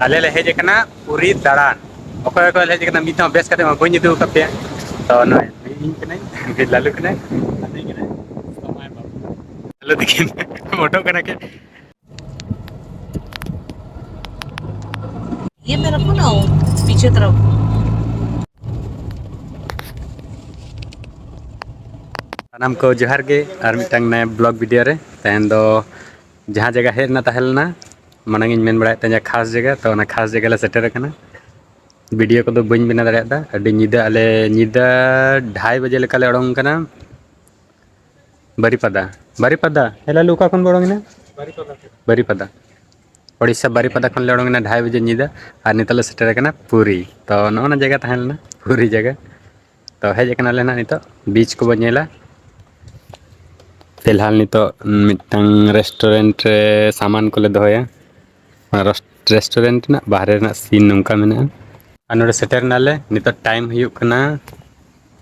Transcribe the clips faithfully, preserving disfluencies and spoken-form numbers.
ᱟᱞᱮ ᱞᱮ ᱦᱮᱡ ᱟᱠᱟᱱᱟ ᱯᱩᱨᱤ ᱫᱟᱬᱟᱱ᱾ ᱚᱠᱚᱭ ᱚᱠᱚᱭ ᱞᱮ ᱦᱮᱡ ᱟᱠᱟᱱᱟ, ᱢᱤᱫ ᱫᱷᱟᱣ ᱵᱮᱥ ᱠᱟᱛᱮ ᱢᱟ ᱵᱟᱹᱧ ᱩᱫᱩᱜ ᱟᱠᱟᱫ ᱯᱮᱭᱟ᱾ ᱛᱚ ᱱᱚᱜᱼᱚᱭ ᱤᱧ ᱠᱟᱹᱱᱟᱹᱧ, ᱞᱟᱞᱩ ᱠᱟᱱᱟᱭ, ᱟᱨ ᱱᱩᱭ ᱠᱟᱱᱟᱭ ᱥᱚᱢᱟᱭ ᱵᱟᱹᱵᱩ᱾ ᱞᱟᱞᱩ ᱛᱟᱹᱠᱤᱱ ᱯᱷᱳᱴᱳ ᱠᱟᱱᱟ ᱠᱤᱱ᱾ ये मेरा फोन आओ पीछे तरफ। ᱥᱟᱱᱟᱢ ᱠᱚ ᱡᱚᱦᱟᱨ ᱜᱮ ᱟᱨ ᱢᱤᱫᱴᱟᱝ ᱱᱟᱭᱟ ᱵᱞᱚᱜ ᱵᱷᱤᱰᱤᱭᱳ ᱨᱮ᱾ ᱛᱮᱦᱮᱧ ᱫᱚ ᱡᱟᱦᱟᱸ ᱡᱟᱭᱜᱟ ᱦᱮᱡ ᱨᱮᱱᱟᱜ ᱛᱟᱦᱮᱸ ᱞᱮᱱᱟ, ᱢᱟᱲᱟᱝ ᱤᱧ ᱢᱮᱱ ᱵᱟᱲᱟᱭᱮᱫ ᱛᱟᱦᱮᱸ ᱠᱷᱟᱥ ᱡᱟᱭᱜᱟ, ᱛᱚ ᱚᱱᱟ ᱠᱷᱟᱥ ᱡᱟᱭᱜᱟ ᱞᱮ ᱥᱮᱴᱮᱨ ᱟᱠᱟᱱᱟ᱾ ᱵᱷᱤᱰᱤᱭᱳ ᱠᱚᱫᱚ ᱵᱟᱹᱧ ᱵᱮᱱᱟᱣ ᱫᱟᱲᱮᱭᱟᱜ ᱫᱟ᱾ ᱟᱹᱰᱤ ᱧᱤᱫᱟᱹ, ᱟᱞᱮ ᱧᱤᱫᱟᱹ ᱰᱷᱟᱭ ᱵᱟᱡᱮ ᱞᱮᱠᱟᱞᱮ ᱚᱰᱚᱝ ᱠᱟᱱᱟ ᱵᱟᱨᱤᱯᱟᱫᱟ᱾ ᱵᱟᱨᱤᱯᱟᱫᱟ? ᱦᱮ ᱞᱟᱞᱩ, ᱚᱠᱟ ᱠᱷᱚᱱ ᱵᱚ ᱚᱰᱚᱝ ᱮᱱᱟ? ᱵᱟᱨᱤᱯᱟᱫᱟ᱾ ᱳᱲᱤᱥᱥᱟ ᱵᱟᱨᱤᱯᱟᱫᱟ ᱠᱷᱚᱱ ᱞᱮ ᱚᱰᱚᱝ ᱮᱱᱟ ᱰᱷᱟᱭ ᱵᱟᱡᱮ ᱧᱤᱫᱟᱹ, ᱟᱨ ᱱᱤᱛᱚᱜ ᱞᱮ ᱥᱮᱴᱮᱨ ᱟᱠᱟᱱᱟ ᱯᱩᱨᱤ᱾ ᱛᱚ ᱱᱚᱜᱼᱚ ᱱᱟ ᱡᱟᱭᱜᱟ ᱛᱟᱦᱮᱸ ᱞᱮᱱᱟ ᱯᱩᱨᱤ ᱡᱟᱭᱜᱟ᱾ ᱛᱚ ᱦᱮᱡ ᱟᱠᱟᱱᱟᱞᱮ ᱱᱟᱦᱟᱜ ᱱᱤᱛᱚᱜ ᱵᱤᱪ ᱠᱚᱵᱚ ᱧᱮᱞᱟ᱾ ᱯᱷᱤᱞᱦᱟᱞ ᱱᱤᱛᱚᱜ ᱢᱤᱫᱴᱟᱝ ᱨᱮᱥᱴᱩᱨᱮᱱᱴ ᱨᱮ ᱥᱟᱢᱟᱱ ᱠᱚᱞᱮ ᱫᱚᱦᱚᱭᱟ᱾ ᱚᱱᱟ ᱨᱚᱥ-, ᱨᱮᱥᱴᱩᱨᱮᱱᱴ ᱨᱮᱱᱟᱜ ᱵᱟᱦᱨᱮ ᱨᱮᱱᱟᱜ ᱥᱤᱱ ᱱᱚᱝᱠᱟ ᱢᱮᱱᱟᱜᱼᱟ᱾ ᱟᱨ ᱱᱚᱰᱮ ᱥᱮᱴᱮᱨ ᱮᱱᱟᱞᱮ, ᱱᱤᱛᱚᱜ ᱴᱟᱭᱤᱢ ᱦᱩᱭᱩᱜ ᱠᱟᱱᱟ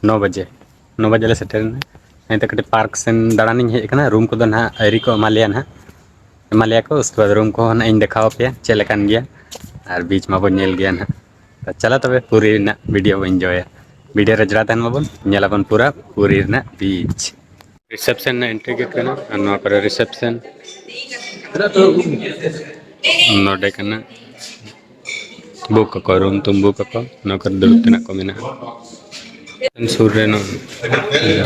ᱱᱚ ᱵᱟᱡᱮ᱾ ᱱᱚ ᱵᱟᱡᱮ ᱞᱮ ᱥᱮᱴᱮᱨ ᱮᱱᱟ᱾ ᱱᱤᱛᱚᱜ ᱠᱟᱹᱴᱤᱡ ᱯᱟᱨᱠ ᱥᱮᱱ ᱫᱟᱬᱟᱱᱤᱧ ᱦᱮᱡ ᱟᱠᱟᱱᱟ᱾ ᱨᱩᱢ ᱠᱚᱫᱚ ᱱᱟᱦᱟᱜ ᱟᱹᱣᱨᱤ ᱠᱚ ᱮᱢᱟ ᱞᱮᱭᱟ ᱱᱟᱦᱟᱜ, ᱮᱢᱟ ᱞᱮᱭᱟ ᱠᱚ᱾ ᱩᱥᱠᱮ ᱵᱟᱫᱽ ᱨᱩᱢ ᱠᱚᱦᱚᱸ ᱱᱟᱦᱟᱜ ᱤᱧ ᱫᱮᱠᱷᱟᱣ ᱟᱯᱮᱭᱟ ᱪᱮᱫ ᱞᱮᱠᱟᱱ ᱜᱮᱭᱟ, ᱟᱨ ᱵᱤᱪ ᱢᱟᱵᱚᱱ ᱧᱮᱞ ᱜᱮᱭᱟ ᱱᱟᱦᱟᱜ᱾ ᱛᱚ ᱪᱟᱞᱟᱜ ᱛᱚᱵᱮ ᱯᱩᱨᱤ ᱨᱮᱱᱟᱜ ᱵᱷᱤᱰᱤᱭᱳ ᱵᱚᱱ ᱮᱱᱡᱚᱭᱟ᱾ ᱵᱷᱤᱰᱤᱭᱳ ᱨᱮ ᱡᱚᱲᱟᱣ ᱛᱟᱦᱮᱱ ᱢᱟᱵᱚᱱ, ᱧᱮᱞᱟᱵᱚᱱ ᱯᱩᱨᱟᱹ ᱯᱩᱨᱤ ᱨᱮᱱᱟᱜ ᱵᱤᱪ᱾ ᱨᱤᱥᱮᱯᱥᱚᱱ ᱨᱮᱱᱟᱜ ᱮᱱᱴᱨᱤ ᱜᱮᱴ ᱠᱟᱱᱟ, ᱟᱨ ᱱᱚᱣᱟ ᱠᱚᱨᱮ ᱨᱤᱥᱮᱯᱥᱚᱱ ᱱᱚᱰᱮ ᱠᱟᱱᱟ᱾ ᱵᱩᱠ ᱟᱠᱚ, ᱨᱩᱢ ᱛᱩᱢ ᱵᱩᱠ ᱟᱠᱚ, ᱱᱚᱣᱟ ᱠᱚᱨᱮ ᱫᱩᱲᱩᱵ ᱛᱮᱱᱟᱜ ᱠᱚ ᱢᱮᱱᱟᱜᱼᱟ᱾ ᱥᱩᱨ ᱨᱮ ᱱᱚᱣᱟ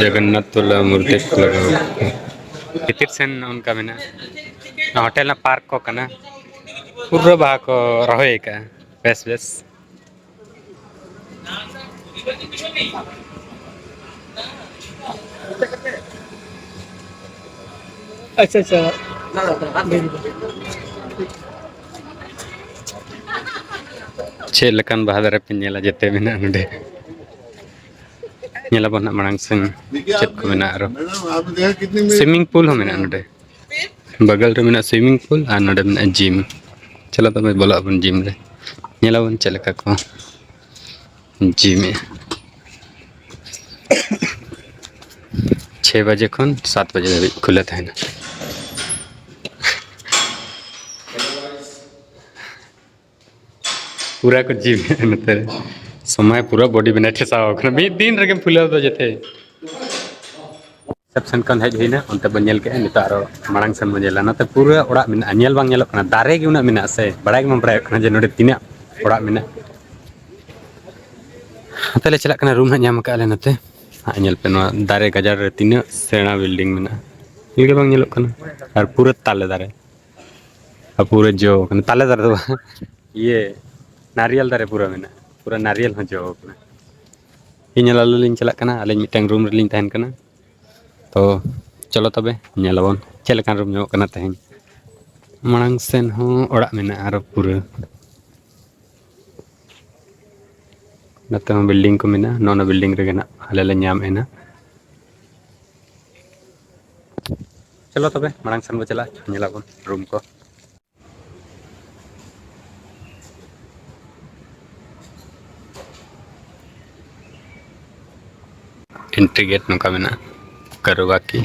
ᱡᱚᱜᱚᱱᱱᱟᱛᱷ ᱛᱚᱞᱟ ᱢᱩᱨᱛᱤ ᱠᱚ ᱞᱟᱜᱟᱣ ᱟᱠᱟᱫᱟ᱾ ᱵᱷᱤᱛᱤᱨ ᱥᱮᱱ ᱚᱱᱠᱟ ᱢᱮᱱᱟᱜᱼᱟ᱾ ᱱᱚᱣᱟ ᱦᱳᱴᱮᱞ ᱨᱮᱱᱟᱜ ᱯᱟᱨᱠ ᱠᱚ ᱠᱟᱱᱟ᱾ ᱯᱩᱨᱟᱹ ᱵᱟᱦᱟ ᱠᱚ ᱨᱚᱦᱚᱭ ᱟᱠᱟᱫᱼᱟ, ᱵᱮᱥ ᱵᱮᱥ᱾ ᱟᱪᱪᱷᱟ, ᱟᱪᱪᱷᱟ᱾ ᱪᱮᱫ ᱞᱮᱠᱟᱱ ᱵᱟᱦᱟ ᱫᱟᱨᱮ ᱯᱮ ᱧᱮᱞᱟ, ᱡᱮᱛᱮ ᱢᱮᱱᱟᱜᱼᱟ ᱱᱚᱰᱮ᱾ ᱧᱮᱞᱟᱵᱚᱱ ᱦᱟᱸᱜ ᱢᱟᱲᱟᱝ ᱥᱮᱱ ᱪᱮᱫ ᱠᱚ ᱢᱮᱱᱟᱜᱼᱟ ᱟᱨᱚ᱾ ᱥᱩᱭᱢᱤᱝ ᱯᱩᱞ ᱦᱚᱸ ᱢᱮᱱᱟᱜᱼᱟ ᱱᱚᱰᱮ᱾ ᱵᱟᱜᱟᱞ ᱨᱮ ᱢᱮᱱᱟᱜᱼᱟ ᱥᱩᱭᱢᱤᱝ ᱯᱩᱞ ᱟᱨ ᱱᱚᱰᱮ ᱢᱮᱱᱟᱜᱼᱟ ᱡᱤᱢ᱾ ᱪᱚᱞᱚ ᱛᱚᱵᱮ ᱵᱚᱞᱚᱜ ᱟᱵᱚᱱ ᱡᱤᱢ ᱨᱮ, ᱧᱮᱞᱟᱵᱚᱱ ᱪᱮᱫ ᱞᱮᱠᱟ ᱠᱚ ᱡᱤᱢᱮᱜᱼᱟ᱾ ᱪᱷᱚᱭ ᱵᱟᱡᱮ ᱠᱷᱚᱱ ᱥᱟᱛ ᱵᱟᱡᱮ ᱫᱷᱟᱹᱵᱤᱡ ᱠᱷᱩᱞᱟᱹ ᱛᱟᱦᱮᱱᱟ᱾ ᱯᱩᱨᱟᱹ ᱠᱚ ᱡᱤᱢ ᱱᱚᱛᱮ ᱨᱮ᱾ ᱥᱚᱢᱚᱭ ᱯᱩᱨᱟᱹ ᱵᱚᱰᱤ ᱵᱮᱱᱟᱣ ᱴᱷᱮᱥᱟᱣ ᱠᱟᱱᱟ, ᱢᱤᱫ ᱫᱤᱱ ᱨᱮᱜᱮᱢ ᱯᱷᱩᱞᱟᱹᱣ ᱫᱚ ᱡᱮᱛᱮ᱾ ᱨᱤᱥᱮᱯᱥᱚᱱ ᱠᱷᱚᱱ ᱦᱮᱡ ᱦᱩᱭᱱᱟ, ᱚᱱᱛᱮ ᱵᱚᱱ ᱧᱮᱞ ᱠᱮᱜᱼᱟ, ᱱᱤᱛᱚᱜ ᱟᱨᱚ ᱢᱟᱲᱟᱝ ᱥᱮᱱ ᱵᱚᱱ ᱧᱮᱞᱟ᱾ ᱱᱚᱛᱮ ᱯᱩᱨᱟᱹ ᱚᱲᱟᱜ ᱢᱮᱱᱟᱜᱼᱟ, ᱧᱮᱞ ᱵᱟᱝ ᱧᱮᱞᱚᱜ ᱠᱟᱱᱟ, ᱫᱟᱨᱮ ᱜᱮ ᱩᱱᱟᱹᱜ ᱢᱮᱱᱟᱜᱼᱟ ᱥᱮ, ᱵᱟᱲᱟᱭ ᱜᱮ ᱵᱟᱢ ᱵᱟᱲᱟᱭᱚᱜ ᱠᱟᱱᱟ ᱡᱮ ᱱᱚᱰᱮ ᱛᱤᱱᱟᱹᱜ ᱚᱲᱟᱜ ᱢᱮᱱᱟᱜᱼᱟ᱾ ᱱᱚᱛᱮ ᱞᱮ ᱪᱟᱞᱟᱜ ᱠᱟᱱᱟ, ᱨᱩᱢ ᱦᱟᱸᱜ ᱧᱟᱢ ᱠᱟᱜᱼᱟ ᱞᱮ ᱱᱚᱛᱮ, ᱦᱟᱸᱜ ᱧᱮᱞ ᱯᱮ ᱱᱚᱣᱟ ᱫᱟᱨᱮ ᱜᱟᱡᱟᱲ ᱨᱮ ᱛᱤᱱᱟᱹᱜ ᱥᱮᱬᱟ ᱵᱤᱞᱰᱤᱝ ᱢᱮᱱᱟᱜᱼᱟ, ᱧᱮᱞ ᱜᱮ ᱵᱟᱝ ᱧᱮᱞᱚᱜ ᱠᱟᱱᱟ᱾ ᱟᱨ ᱯᱩᱨᱟᱹ ᱛᱟᱞᱮ ᱫᱟᱨᱮ, ᱟᱨ ᱯᱩᱨᱟᱹ ᱡᱚ ᱠᱟᱱᱟ, ᱛᱟᱞᱮ ᱫᱟᱨᱮ ᱫᱚ ᱵᱟᱝ, ᱤᱭᱟᱹ ᱱᱟᱨᱤᱭᱮᱞ ᱫᱟᱨᱮ ᱯᱩᱨᱟᱹ ᱢᱮᱱᱟᱜᱼᱟ, ᱯᱩᱨᱟᱹ ᱱᱟᱨᱤᱭᱮᱞ ᱦᱚᱸ ᱡᱚ ᱠᱟᱱᱟ᱾ ᱤᱧ ᱟᱨ ᱞᱟᱞᱩ ᱞᱤᱧ ᱪᱟᱞᱟᱜ ᱠᱟᱱᱟ, ᱟᱹᱞᱤᱧ ᱢᱤᱫᱴᱟᱝ ᱨᱩᱢ ᱨᱮᱞᱤᱧ ᱛᱟᱦᱮᱱ ᱠᱟᱱᱟ᱾ ᱛᱚ ᱪᱚᱞᱚ ᱛᱚᱵᱮ ᱧᱮᱞ ᱟᱵᱚᱱ ᱪᱮᱫ ᱞᱮᱠᱟᱱ ᱨᱩᱢ ᱧᱟᱢᱚᱜ ᱠᱟᱱᱟ ᱛᱮᱦᱮᱧ᱾ ᱢᱟᱲᱟᱝ ᱥᱮᱱ ᱦᱚᱸ ᱚᱲᱟᱜ ᱢᱮᱱᱟᱜᱼᱟ ᱟᱨᱚ ᱯᱩᱨᱟᱹ᱾ ᱱᱚᱛᱮ ᱦᱚᱸ ᱵᱤᱞᱰᱤᱝ ᱠᱚ ᱢᱮᱱᱟᱜᱼᱟ, ᱱᱚᱜᱼᱚ ᱱᱚᱣᱟ ᱵᱤᱞᱰᱤᱝ ᱨᱮᱜᱮ ᱱᱟᱜ ᱟᱞᱮ ᱞᱮ ᱧᱟᱢ ᱮᱱᱟ᱾ ᱪᱚᱞᱚ ᱛᱚᱵᱮ ᱢᱟᱲᱟᱝ ᱥᱮᱱ ᱵᱚ ᱪᱟᱞᱟᱜᱼᱟ, ᱧᱮᱞ ᱟᱵᱚᱱ ᱨᱩᱢ ᱠᱚ᱾ ᱮᱱᱴᱨᱤ ᱜᱮᱴ ᱱᱚᱝᱠᱟ ᱢᱮᱱᱟᱜᱼᱟ, ᱠᱟᱨᱩᱵᱟᱠᱤ᱾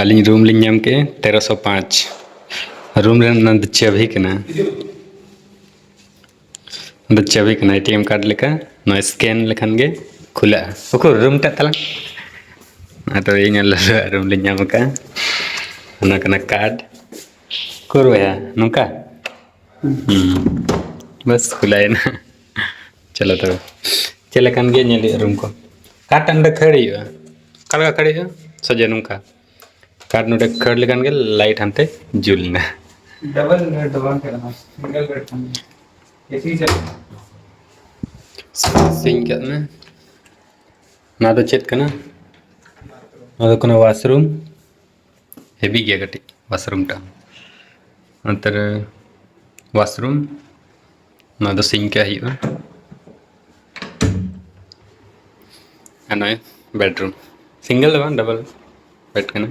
ᱟᱹᱞᱤᱧ ᱨᱩᱢ ᱞᱤᱧ ᱧᱟᱢ ᱠᱮᱜᱼᱟ ᱛᱮᱨᱚᱥᱚ ᱯᱟᱸᱪ᱾ ᱨᱩᱢ ᱨᱮᱱᱟᱜ ᱱᱚᱣᱟ ᱫᱚ ᱪᱟᱹᱵᱤ ᱠᱟᱱᱟ᱾ ᱚᱸᱰᱮ ᱪᱟᱹᱵᱤ ᱠᱟᱱᱟ, ᱮ ᱴᱤ ᱮᱢ ᱠᱟᱨᱰ ᱞᱮᱠᱟ᱾ ᱱᱚᱣᱟ ᱥᱠᱮᱱ ᱞᱮᱠᱷᱟᱱ ᱜᱮ ᱠᱷᱩᱞᱟᱹᱜᱼᱟ᱾ ᱩᱠᱩᱨ ᱨᱩᱢ ᱴᱟᱜ ᱛᱟᱞᱟᱝ? ᱟᱫᱚ ᱤᱧ ᱟᱨ ᱞᱟᱞᱩᱣᱟᱜ ᱨᱩᱢ ᱞᱤᱧ ᱧᱟᱢ ᱟᱠᱟᱫᱼᱟ᱾ ᱚᱱᱟ ᱠᱟᱱᱟ ᱠᱟᱨᱰ᱾ ᱩᱠᱩᱨ ᱵᱚᱭᱦᱟ, ᱱᱚᱝᱠᱟ? ᱦᱩᱸ᱾ ᱵᱟᱥ, ᱠᱷᱩᱞᱟᱹᱭᱮᱱᱟ᱾ ᱪᱚᱞᱚ ᱛᱚᱵᱮ᱾ ᱪᱮᱫ ᱞᱮᱠᱟᱱ ᱜᱮ ᱧᱮᱞ ᱦᱩᱭᱩᱜᱼᱟ ᱨᱩᱢ ᱠᱚ᱾ ᱠᱟᱨᱰ ᱴᱟᱜ ᱱᱚᱰᱮ ᱠᱷᱟᱹᱲ ᱦᱩᱭᱩᱜᱼᱟ᱾ ᱚᱠᱟ ᱞᱮᱠᱟ ᱠᱷᱟᱹᱲ ᱦᱩᱭᱩᱜᱼᱟ? ᱥᱚᱡᱷᱮ ᱱᱚᱝᱠᱟ᱾ ᱠᱟᱨᱰ ᱱᱚᱰᱮ ᱠᱷᱟᱹᱲ ᱞᱮᱠᱷᱟᱱ ᱜᱮ ᱞᱟᱭᱤᱴ ᱦᱟᱱᱛᱮ ᱡᱩᱞ ᱮᱱᱟ᱾ ᱰᱚᱵᱚᱞ ᱵᱮᱰ ᱫᱚ ᱵᱟᱝ ᱠᱟᱱᱟ, ᱥᱤᱝᱜᱮᱞ ᱵᱮᱰ ᱠᱟᱱᱟ᱾ ᱮᱥᱤ ᱪᱟᱞᱟᱜ᱾ ᱥᱤᱧ ᱠᱟᱜ ᱢᱮ᱾ ᱱᱚᱣᱟ ᱫᱚ ᱪᱮᱫ ᱠᱟᱱᱟ? ᱱᱚᱣᱟ ᱫᱚ ᱠᱟᱱᱟ ᱣᱟᱥᱨᱩᱢ᱾ ᱦᱮᱵᱤ ᱜᱮᱭᱟ ᱠᱟᱹᱴᱤᱡ ᱣᱟᱥᱨᱩᱢ ᱴᱟᱜ᱾ ᱚᱱᱛᱮ ᱨᱮ ᱣᱟᱥᱨᱩᱢ᱾ ᱱᱚᱣᱟ ᱫᱚ ᱥᱤᱧ ᱠᱟᱜ ᱦᱩᱭᱩᱜᱼᱟ᱾ ᱟᱨ ᱱᱚᱜᱼᱚᱭ ᱵᱮᱰᱨᱩᱢ, ᱥᱤᱝᱜᱮᱞ ᱫᱚ ᱵᱟᱝ, ᱰᱚᱵᱚᱞ ᱵᱮᱰ ᱠᱟᱱᱟ᱾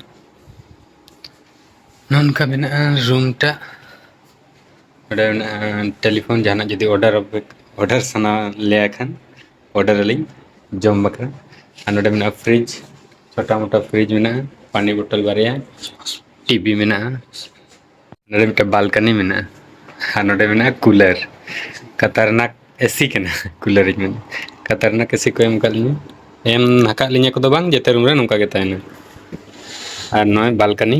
ᱱᱚᱝᱠᱟ ᱢᱮᱱᱟᱜᱼᱟ ᱨᱩᱢ ᱴᱟᱜ᱾ ᱚᱸᱰᱮ ᱢᱮᱱᱟᱜᱼᱟ ᱴᱮᱞᱤᱯᱷᱳᱱ, ᱡᱟᱦᱟᱱᱟᱜ ᱡᱩᱫᱤ ᱚᱰᱟᱨ, ᱚᱰᱟᱨ ᱥᱟᱱᱟ ᱞᱮᱭᱟ ᱠᱷᱟᱱ, ᱚᱰᱟᱨ ᱟᱹᱞᱤᱧ ᱡᱚᱢ ᱵᱟᱠᱷᱨᱟ᱾ ᱟᱨ ᱱᱚᱰᱮ ᱢᱮᱱᱟᱜᱼᱟ ᱯᱷᱨᱤᱡᱽ, ᱪᱷᱳᱴᱟ ᱢᱳᱴᱟ ᱯᱷᱨᱤᱡᱽ ᱢᱮᱱᱟᱜᱼᱟ, ᱯᱟᱱᱤ ᱵᱳᱛᱚᱞ ᱵᱟᱨᱭᱟ, ᱴᱤᱵᱷᱤ ᱢᱮᱱᱟᱜᱼᱟ᱾ ᱱᱚᱰᱮ ᱢᱤᱫᱴᱮᱱ ᱵᱟᱞᱠᱟᱱᱤ ᱢᱮᱱᱟᱜᱼᱟ, ᱟᱨ ᱱᱚᱰᱮ ᱢᱮᱱᱟᱜᱼᱟ ᱠᱩᱞᱟᱨ᱾ ᱠᱷᱟᱛᱟᱨᱱᱟᱠ ᱮᱥᱤ ᱠᱟᱱᱟ᱾ ᱠᱩᱞᱟᱨ ᱤᱧ ᱢᱮᱱ, ᱠᱷᱟᱛᱟᱨᱱᱟᱠ ᱮᱥᱤ ᱠᱚ ᱮᱢ ᱟᱠᱟᱫ ᱞᱤᱧᱟ᱾ ᱮᱢ ᱟᱠᱟᱫ ᱞᱤᱧᱟ ᱠᱚᱫᱚ ᱵᱟᱝ, ᱡᱮᱛᱮ ᱨᱩᱢ ᱨᱮ ᱱᱚᱝᱠᱟ ᱜᱮ ᱛᱟᱦᱮᱱᱟ᱾ ᱟᱨ ᱱᱚᱜᱼᱚᱭ ᱵᱟᱞᱠᱟᱱᱤ,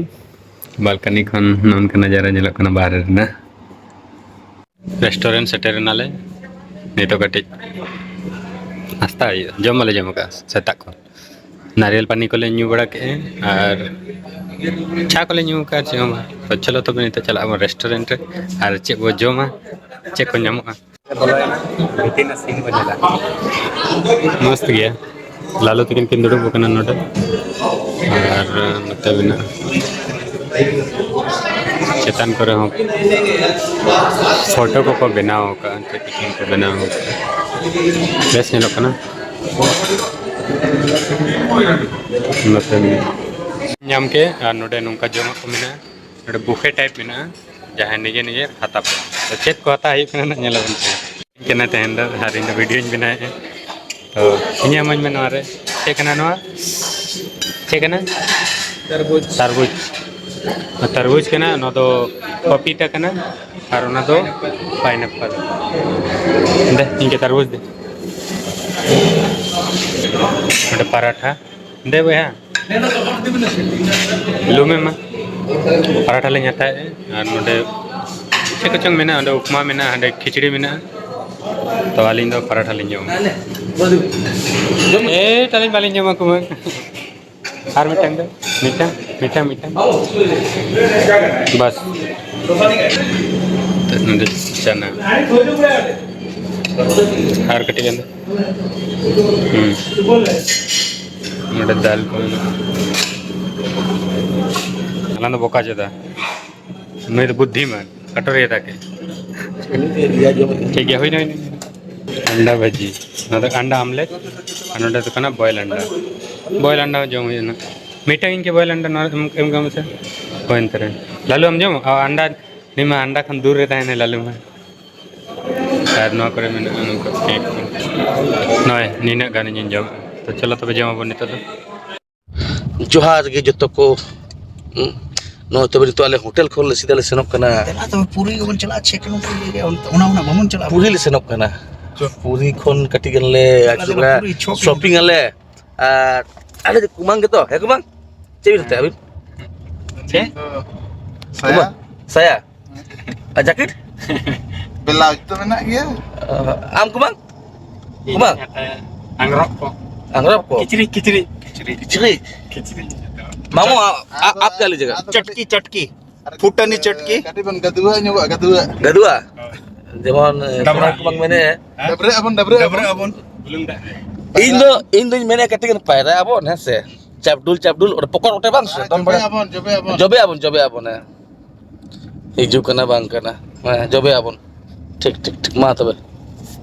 ᱵᱟᱞᱠᱟᱱᱤ ᱠᱷᱚᱱ ᱱᱚᱜᱼᱚ ᱱᱚᱝᱠᱟ ᱱᱟᱡᱟᱨᱟ ᱧᱮᱞᱚᱜ ᱠᱟᱱᱟ ᱵᱟᱦᱨᱮ ᱨᱮᱱᱟᱜ᱾ ᱨᱮᱥᱴᱩᱨᱮᱱᱴ ᱥᱮᱴᱮᱨ ᱮᱱᱟᱞᱮ ᱱᱤᱛᱚᱜ᱾ ᱠᱟᱹᱴᱤᱡ ᱱᱟᱥᱛᱟ ᱦᱩᱭᱩᱜᱼᱟ, ᱡᱚᱢ ᱵᱟᱞᱮ ᱡᱚᱢ ᱟᱠᱟᱫᱼᱟ ᱥᱮᱛᱟᱜ ᱠᱷᱚᱱ᱾ ᱱᱟᱨᱤᱭᱮᱞ ᱯᱟᱱᱤ ᱠᱚᱞᱮ ᱧᱩ ᱵᱟᱲᱟ ᱠᱮᱫᱼᱟ ᱟᱨ ᱪᱟ ᱠᱚᱞᱮ ᱧᱩ ᱟᱠᱟᱫᱼᱟ, ᱪᱮᱫ ᱦᱚᱸ ᱵᱟᱝ᱾ ᱛᱚ ᱪᱚᱞᱚ ᱛᱚᱵᱮ ᱱᱤᱛᱚᱜ ᱪᱟᱞᱟᱜ ᱟᱵᱚᱱ ᱨᱮᱥᱴᱩᱨᱮᱱᱴ ᱨᱮ ᱟᱨ ᱪᱮᱫ ᱵᱚ ᱡᱚᱢᱟ, ᱪᱮᱫ ᱠᱚ ᱧᱟᱢᱚᱜᱼᱟ᱾ ᱵᱷᱤᱛᱤᱨ ᱨᱮᱱᱟᱜ ᱥᱤᱱ ᱵᱚ ᱧᱮᱞᱟ᱾ ᱢᱚᱥᱛ ᱜᱮᱭᱟ᱾ ᱞᱟᱞᱩ ᱛᱟᱹᱠᱤᱱ ᱠᱤᱱ ᱫᱩᱲᱩᱵ ᱟᱠᱟᱱᱟ ᱱᱚᱰᱮ, ᱟᱨ ᱱᱚᱛᱮ ᱢᱮᱱᱟᱜᱼᱟ ᱪᱮᱛᱟᱱ ᱠᱚᱨᱮ ᱦᱚᱸ ᱯᱷᱳᱴᱳ ᱠᱚᱠᱚ ᱵᱮᱱᱟᱣ ᱟᱠᱟᱫᱼᱟ, ᱪᱮᱫ ᱠᱚᱪᱚᱝ ᱠᱚ ᱵᱮᱱᱟᱣ ᱟᱠᱟᱫᱼᱟ᱾ ᱵᱮᱥ ᱧᱮᱞᱚᱜ ᱠᱟᱱᱟ᱾ ᱱᱚᱛᱮ ᱧᱟᱢ ᱠᱮᱫ, ᱟᱨ ᱱᱚᱰᱮ ᱱᱚᱝᱠᱟ ᱡᱚᱢᱟᱜ ᱠᱚ ᱢᱮᱱᱟᱜᱼᱟ᱾ ᱱᱚᱰᱮ ᱵᱩᱯᱷᱮ ᱴᱟᱭᱤᱯ ᱢᱮᱱᱟᱜᱼᱟ, ᱡᱟᱦᱟᱸᱭ ᱱᱤᱡᱮ ᱱᱤᱡᱮ ᱦᱟᱛᱟᱣ ᱯᱮ᱾ ᱛᱚ ᱪᱮᱫ ᱠᱚ ᱦᱟᱛᱟᱣ ᱦᱩᱭᱩᱜ ᱠᱟᱱᱟ ᱱᱟᱜ ᱧᱮᱞ ᱟᱵᱚᱱ ᱯᱮ᱾ ᱤᱧ ᱠᱟᱱᱟ ᱛᱮᱦᱮᱧ ᱫᱚ, ᱟᱨ ᱤᱧ ᱫᱚ ᱵᱷᱤᱰᱤᱭᱳᱧ ᱵᱮᱱᱟᱣᱮᱫᱼᱟ᱾ ᱛᱚ ᱤᱧᱟᱹᱜ ᱢᱟᱧ ᱢᱮ ᱱᱚᱣᱟ ᱨᱮ, ᱪᱮᱫ ᱠᱟᱱᱟ ᱱᱚᱣᱟ? ᱪᱮᱫ ᱠᱟᱱᱟ? ᱛᱟᱨᱵᱩᱡᱽ᱾ ᱛᱟᱨᱵᱩᱡᱽ᱾ ᱛᱟᱨᱵᱩᱡᱽ ᱠᱟᱱᱟ, ᱱᱚᱣᱟ ᱫᱚ ᱯᱟᱯᱤᱛᱟ ᱠᱟᱱᱟ, ᱟᱨ ᱚᱱᱟ ᱫᱚ ᱯᱟᱭᱱᱟᱯᱯᱟᱞ᱾ ᱫᱮ, ᱤᱧ ᱜᱮ ᱛᱟᱨᱵᱩᱡᱽ ᱫᱮ᱾ ᱱᱚᱰᱮ ᱯᱟᱨᱟᱴᱷᱟ᱾ ᱫᱮ ᱵᱚᱭᱦᱟ, ᱞᱩᱢᱮ ᱢᱟ᱾ ᱯᱟᱨᱟᱴᱷᱟ ᱞᱤᱧ ᱦᱟᱛᱟᱣᱮᱫᱼᱟ, ᱟᱨ ᱱᱚᱰᱮ ᱪᱮᱫ ᱠᱚᱪᱚᱝ ᱢᱮᱱᱟᱜᱼᱟ, ᱚᱸᱰᱮ ᱩᱯᱢᱟ ᱢᱮᱱᱟᱜᱼᱟ, ᱦᱟᱸᱰᱮ ᱠᱷᱤᱪᱲᱤ ᱢᱮᱱᱟᱜᱼᱟ᱾ ᱛᱚ ᱟᱹᱞᱤᱧ ᱫᱚ ᱯᱟᱨᱟᱴᱷᱟ ᱞᱤᱧ ᱡᱚᱢᱟ᱾ ᱮ, ᱛᱟᱹᱞᱤᱧ ᱵᱟᱹᱞᱤᱧ ᱡᱚᱢᱟ ᱠᱩᱢᱟᱹᱝ᱾ ᱟᱨ ᱢᱤᱫᱴᱟᱝ ᱫᱚ, ᱢᱤᱫᱴᱟᱝ, ᱢᱤᱫᱴᱟᱝ, ᱢᱤᱫᱴᱟᱝ᱾ ᱵᱟᱥ᱾ ᱱᱚᱰᱮ ᱪᱟᱱᱟ᱾ ᱟᱨ ᱠᱟᱹᱴᱤᱡ ᱜᱟᱱ ᱫᱚ᱾ ᱦᱩᱸ᱾ ᱱᱚᱰᱮ ᱫᱟᱞ ᱠᱚ ᱢᱮᱱᱟᱜᱼᱟ᱾ ᱦᱟᱞᱟᱝ ᱫᱚ ᱵᱚᱠᱟ ᱪᱮᱫᱟ? ᱱᱩᱭ ᱫᱚ ᱵᱩᱫᱽᱫᱷᱤᱢᱟᱱ, ᱠᱟᱴᱚᱨᱤᱭᱟᱹ ᱛᱟᱠᱮ᱾ ᱴᱷᱤᱠ ᱜᱮᱭᱟ, ᱦᱩᱭᱱᱟ, ᱦᱩᱭᱱᱟ᱾ ᱟᱱᱰᱟ ᱵᱷᱟᱹᱡᱤ, ᱱᱚᱣᱟ ᱫᱚ ᱟᱱᱰᱟ ᱟᱢᱞᱮᱴ, ᱟᱨ ᱱᱚᱰᱮ ᱫᱚ ᱠᱟᱱᱟ ᱵᱚᱭᱮᱞ ᱟᱱᱰᱟ᱾ ᱵᱚᱭᱮᱞ ᱟᱱᱰᱟ ᱦᱚᱸ ᱡᱚᱢ ᱦᱩᱭᱩᱜᱼᱟ ᱱᱟᱜ᱾ ᱢᱤᱫᱴᱟᱝ ᱤᱧ ᱠᱮ ᱵᱚᱭᱮᱞ ᱟᱱᱰᱟ ᱱᱚᱣᱟ ᱮᱢ, ᱮᱢ ᱠᱟᱜ ᱢᱮᱥᱮ᱾ ᱦᱩᱭᱮᱱ ᱛᱟᱨᱟ᱾ ᱞᱟᱞᱩ ᱟᱢ ᱡᱚᱢ? ᱚ, ᱟᱱᱰᱟ, ᱱᱤᱢᱟ ᱟᱱᱰᱟ ᱠᱷᱚᱱ ᱫᱩᱨ ᱨᱮ ᱛᱟᱦᱮᱱᱟ ᱞᱟᱞᱩ ᱢᱟ᱾ ᱟᱨ ᱱᱚᱣᱟ ᱠᱚᱨᱮ ᱢᱮᱱᱟᱜᱼᱟ ᱱᱚᱝᱠᱟ ᱠᱮᱠ ᱠᱚ᱾ ᱱᱚᱜᱼᱚᱭ ᱱᱤᱱᱟᱹᱜ ᱜᱟᱱ ᱤᱧ ᱡᱚᱢ᱾ ᱛᱚ ᱪᱚᱞᱚ ᱛᱚᱵᱮ ᱡᱚᱢ ᱟᱵᱚᱱ ᱱᱤᱛᱚᱜ ᱫᱚ᱾ ᱡᱚᱦᱟᱨ ᱜᱮ ᱡᱚᱛᱚ ᱠᱚ᱾ ᱦᱩᱸ᱾ ᱱᱚᱜᱼᱚᱭ ᱛᱚᱵᱮ ᱱᱤᱛᱚᱜ ᱟᱞᱮ ᱦᱳᱴᱮᱞ ᱠᱷᱚᱱ ᱞᱮ ᱥᱤᱫᱷᱟ ᱞᱮ ᱥᱮᱱᱚᱜ ᱠᱟᱱᱟ᱾ ᱫᱮᱞᱟ ᱛᱚᱵᱮ ᱯᱩᱨᱤ ᱜᱮᱵᱚᱱ ᱪᱟᱞᱟᱜᱼᱟ, ᱪᱷᱮ ᱠᱤᱞᱳᱢᱤᱴᱟᱨ ᱤᱭᱟᱹ ᱜᱮᱭᱟ, ᱚᱱᱛᱮ, ᱚᱱᱟ ᱚᱱᱟ ᱵᱟᱵᱚᱱ ᱪᱟᱞᱟᱜᱼᱟ᱾ ᱯᱩᱨᱤ ᱞᱮ ᱥᱮᱱᱚᱜ ᱠᱟᱱᱟ᱾ ᱪᱚ᱾ ᱯᱩᱨᱤ ᱠᱷᱚᱱ ᱠᱟᱹᱴᱤᱡ ᱜᱟᱱ ᱞᱮ ᱫᱮᱞᱟ, ᱫᱮᱞᱟ, ᱟᱹᱪᱩᱨᱟ, ᱯᱩᱨᱤ shopping᱾ Shopping ᱟᱞᱮ᱾ ᱟᱨ ᱟᱞᱮ ᱫᱚ ᱠᱩᱢᱟᱝ ᱜᱮᱛᱚ, ᱦᱮᱸ ᱠᱩᱢᱟᱝ? ᱪᱮᱫ ᱵᱤᱱ ᱦᱟᱛᱟᱣᱟ ᱟᱹᱵᱤᱱ? ᱪᱮᱫ? ᱥᱟᱭᱟ᱾ ᱠᱩᱢᱟᱝ? ᱥᱟᱭᱟ? ᱟᱨ ᱡᱟᱠᱮᱴ? ᱵᱞᱟᱣᱩᱡᱽ ᱛᱚ ᱢᱮᱱᱟᱜ ᱜᱮᱭᱟ᱾ ᱟᱢ ᱠᱩᱢᱟᱝ? ᱤᱧ ᱠᱩᱢᱟᱝ? ᱦᱟᱛᱟᱭᱟ ᱟᱝᱨᱚᱵ ᱠᱚ᱾ ᱟᱝᱨᱚᱵ ᱠᱚ? ᱠᱤᱪᱨᱤᱡ, ᱠᱤᱪᱨᱤᱡ᱾ ᱠᱤᱪᱨᱤᱡ? ᱠᱤᱪᱨᱤᱡ᱾ ᱢᱟᱢᱚ, ᱟ-, ᱟ-, ᱟᱫᱚ, ᱟᱯ ᱠᱟ ᱞᱤᱡᱮᱜᱟ? ᱟᱫᱚ ᱪᱚᱴᱠᱤ, ᱠᱟᱹᱴᱤᱡ, ᱪᱚᱴᱠᱤ᱾ ᱟᱨ, ᱯᱷᱩᱴᱟᱹᱱᱤ ᱪᱚᱴᱠᱤ᱾ ᱠᱟᱹᱴᱤᱡ ᱵᱚᱱ ᱜᱟᱫᱩᱣᱟᱹ ᱧᱚᱜᱚᱜᱼᱟ, ᱜᱟᱫᱩᱣᱟᱹ᱾ ᱜᱟᱫᱩᱣᱟ? ᱡᱮᱢᱚᱱ, ᱰᱟᱵᱨᱟᱜ᱾ ᱠᱩᱢᱟᱝ ᱢᱮᱱᱮ᱾ ᱰᱟᱵᱨᱟᱜ ᱟᱵᱚᱱ, ᱰᱟᱵᱨᱟᱜ ᱟᱵᱚᱱ᱾ ᱤᱧ ᱫᱚ, ᱤᱧ ᱫᱚᱧ ᱢᱮᱱᱮᱫ ᱠᱟᱹᱴᱤᱡ ᱜᱟᱱ ᱯᱟᱭᱨᱟᱜ ᱟᱵᱚᱱ, ᱦᱮᱸ ᱥᱮ? ᱪᱟᱯᱰᱩᱞ, ᱪᱟᱯᱰᱩᱞ, ᱚᱸᱰᱮ ᱯᱚᱠᱚᱨ ᱚᱴᱮ ᱵᱟᱝ ᱥᱮ? ᱦᱮᱸ, ᱫᱚᱱ ᱡᱚᱵᱮ ᱵᱟᱲᱟ᱾ ᱟᱵᱚᱱ, ᱡᱚᱵᱮ ᱟᱵᱚᱱ᱾ ᱡᱚᱵᱮ ᱟᱵᱚᱱ, ᱡᱚᱵᱮ ᱟᱵᱚᱱ, ᱦᱮᱸ᱾ ᱦᱤᱡᱩᱜ ᱠᱟᱱᱟ ᱵᱟᱝ ᱠᱟᱱᱟ? ᱦᱮᱸ, ᱡᱚᱵᱮ ᱟᱵᱚᱱ᱾ ᱴᱷᱤᱠ, ᱴᱷᱤᱠ, ᱴᱷᱤᱠ, ᱢᱟ ᱛᱚᱵᱮ᱾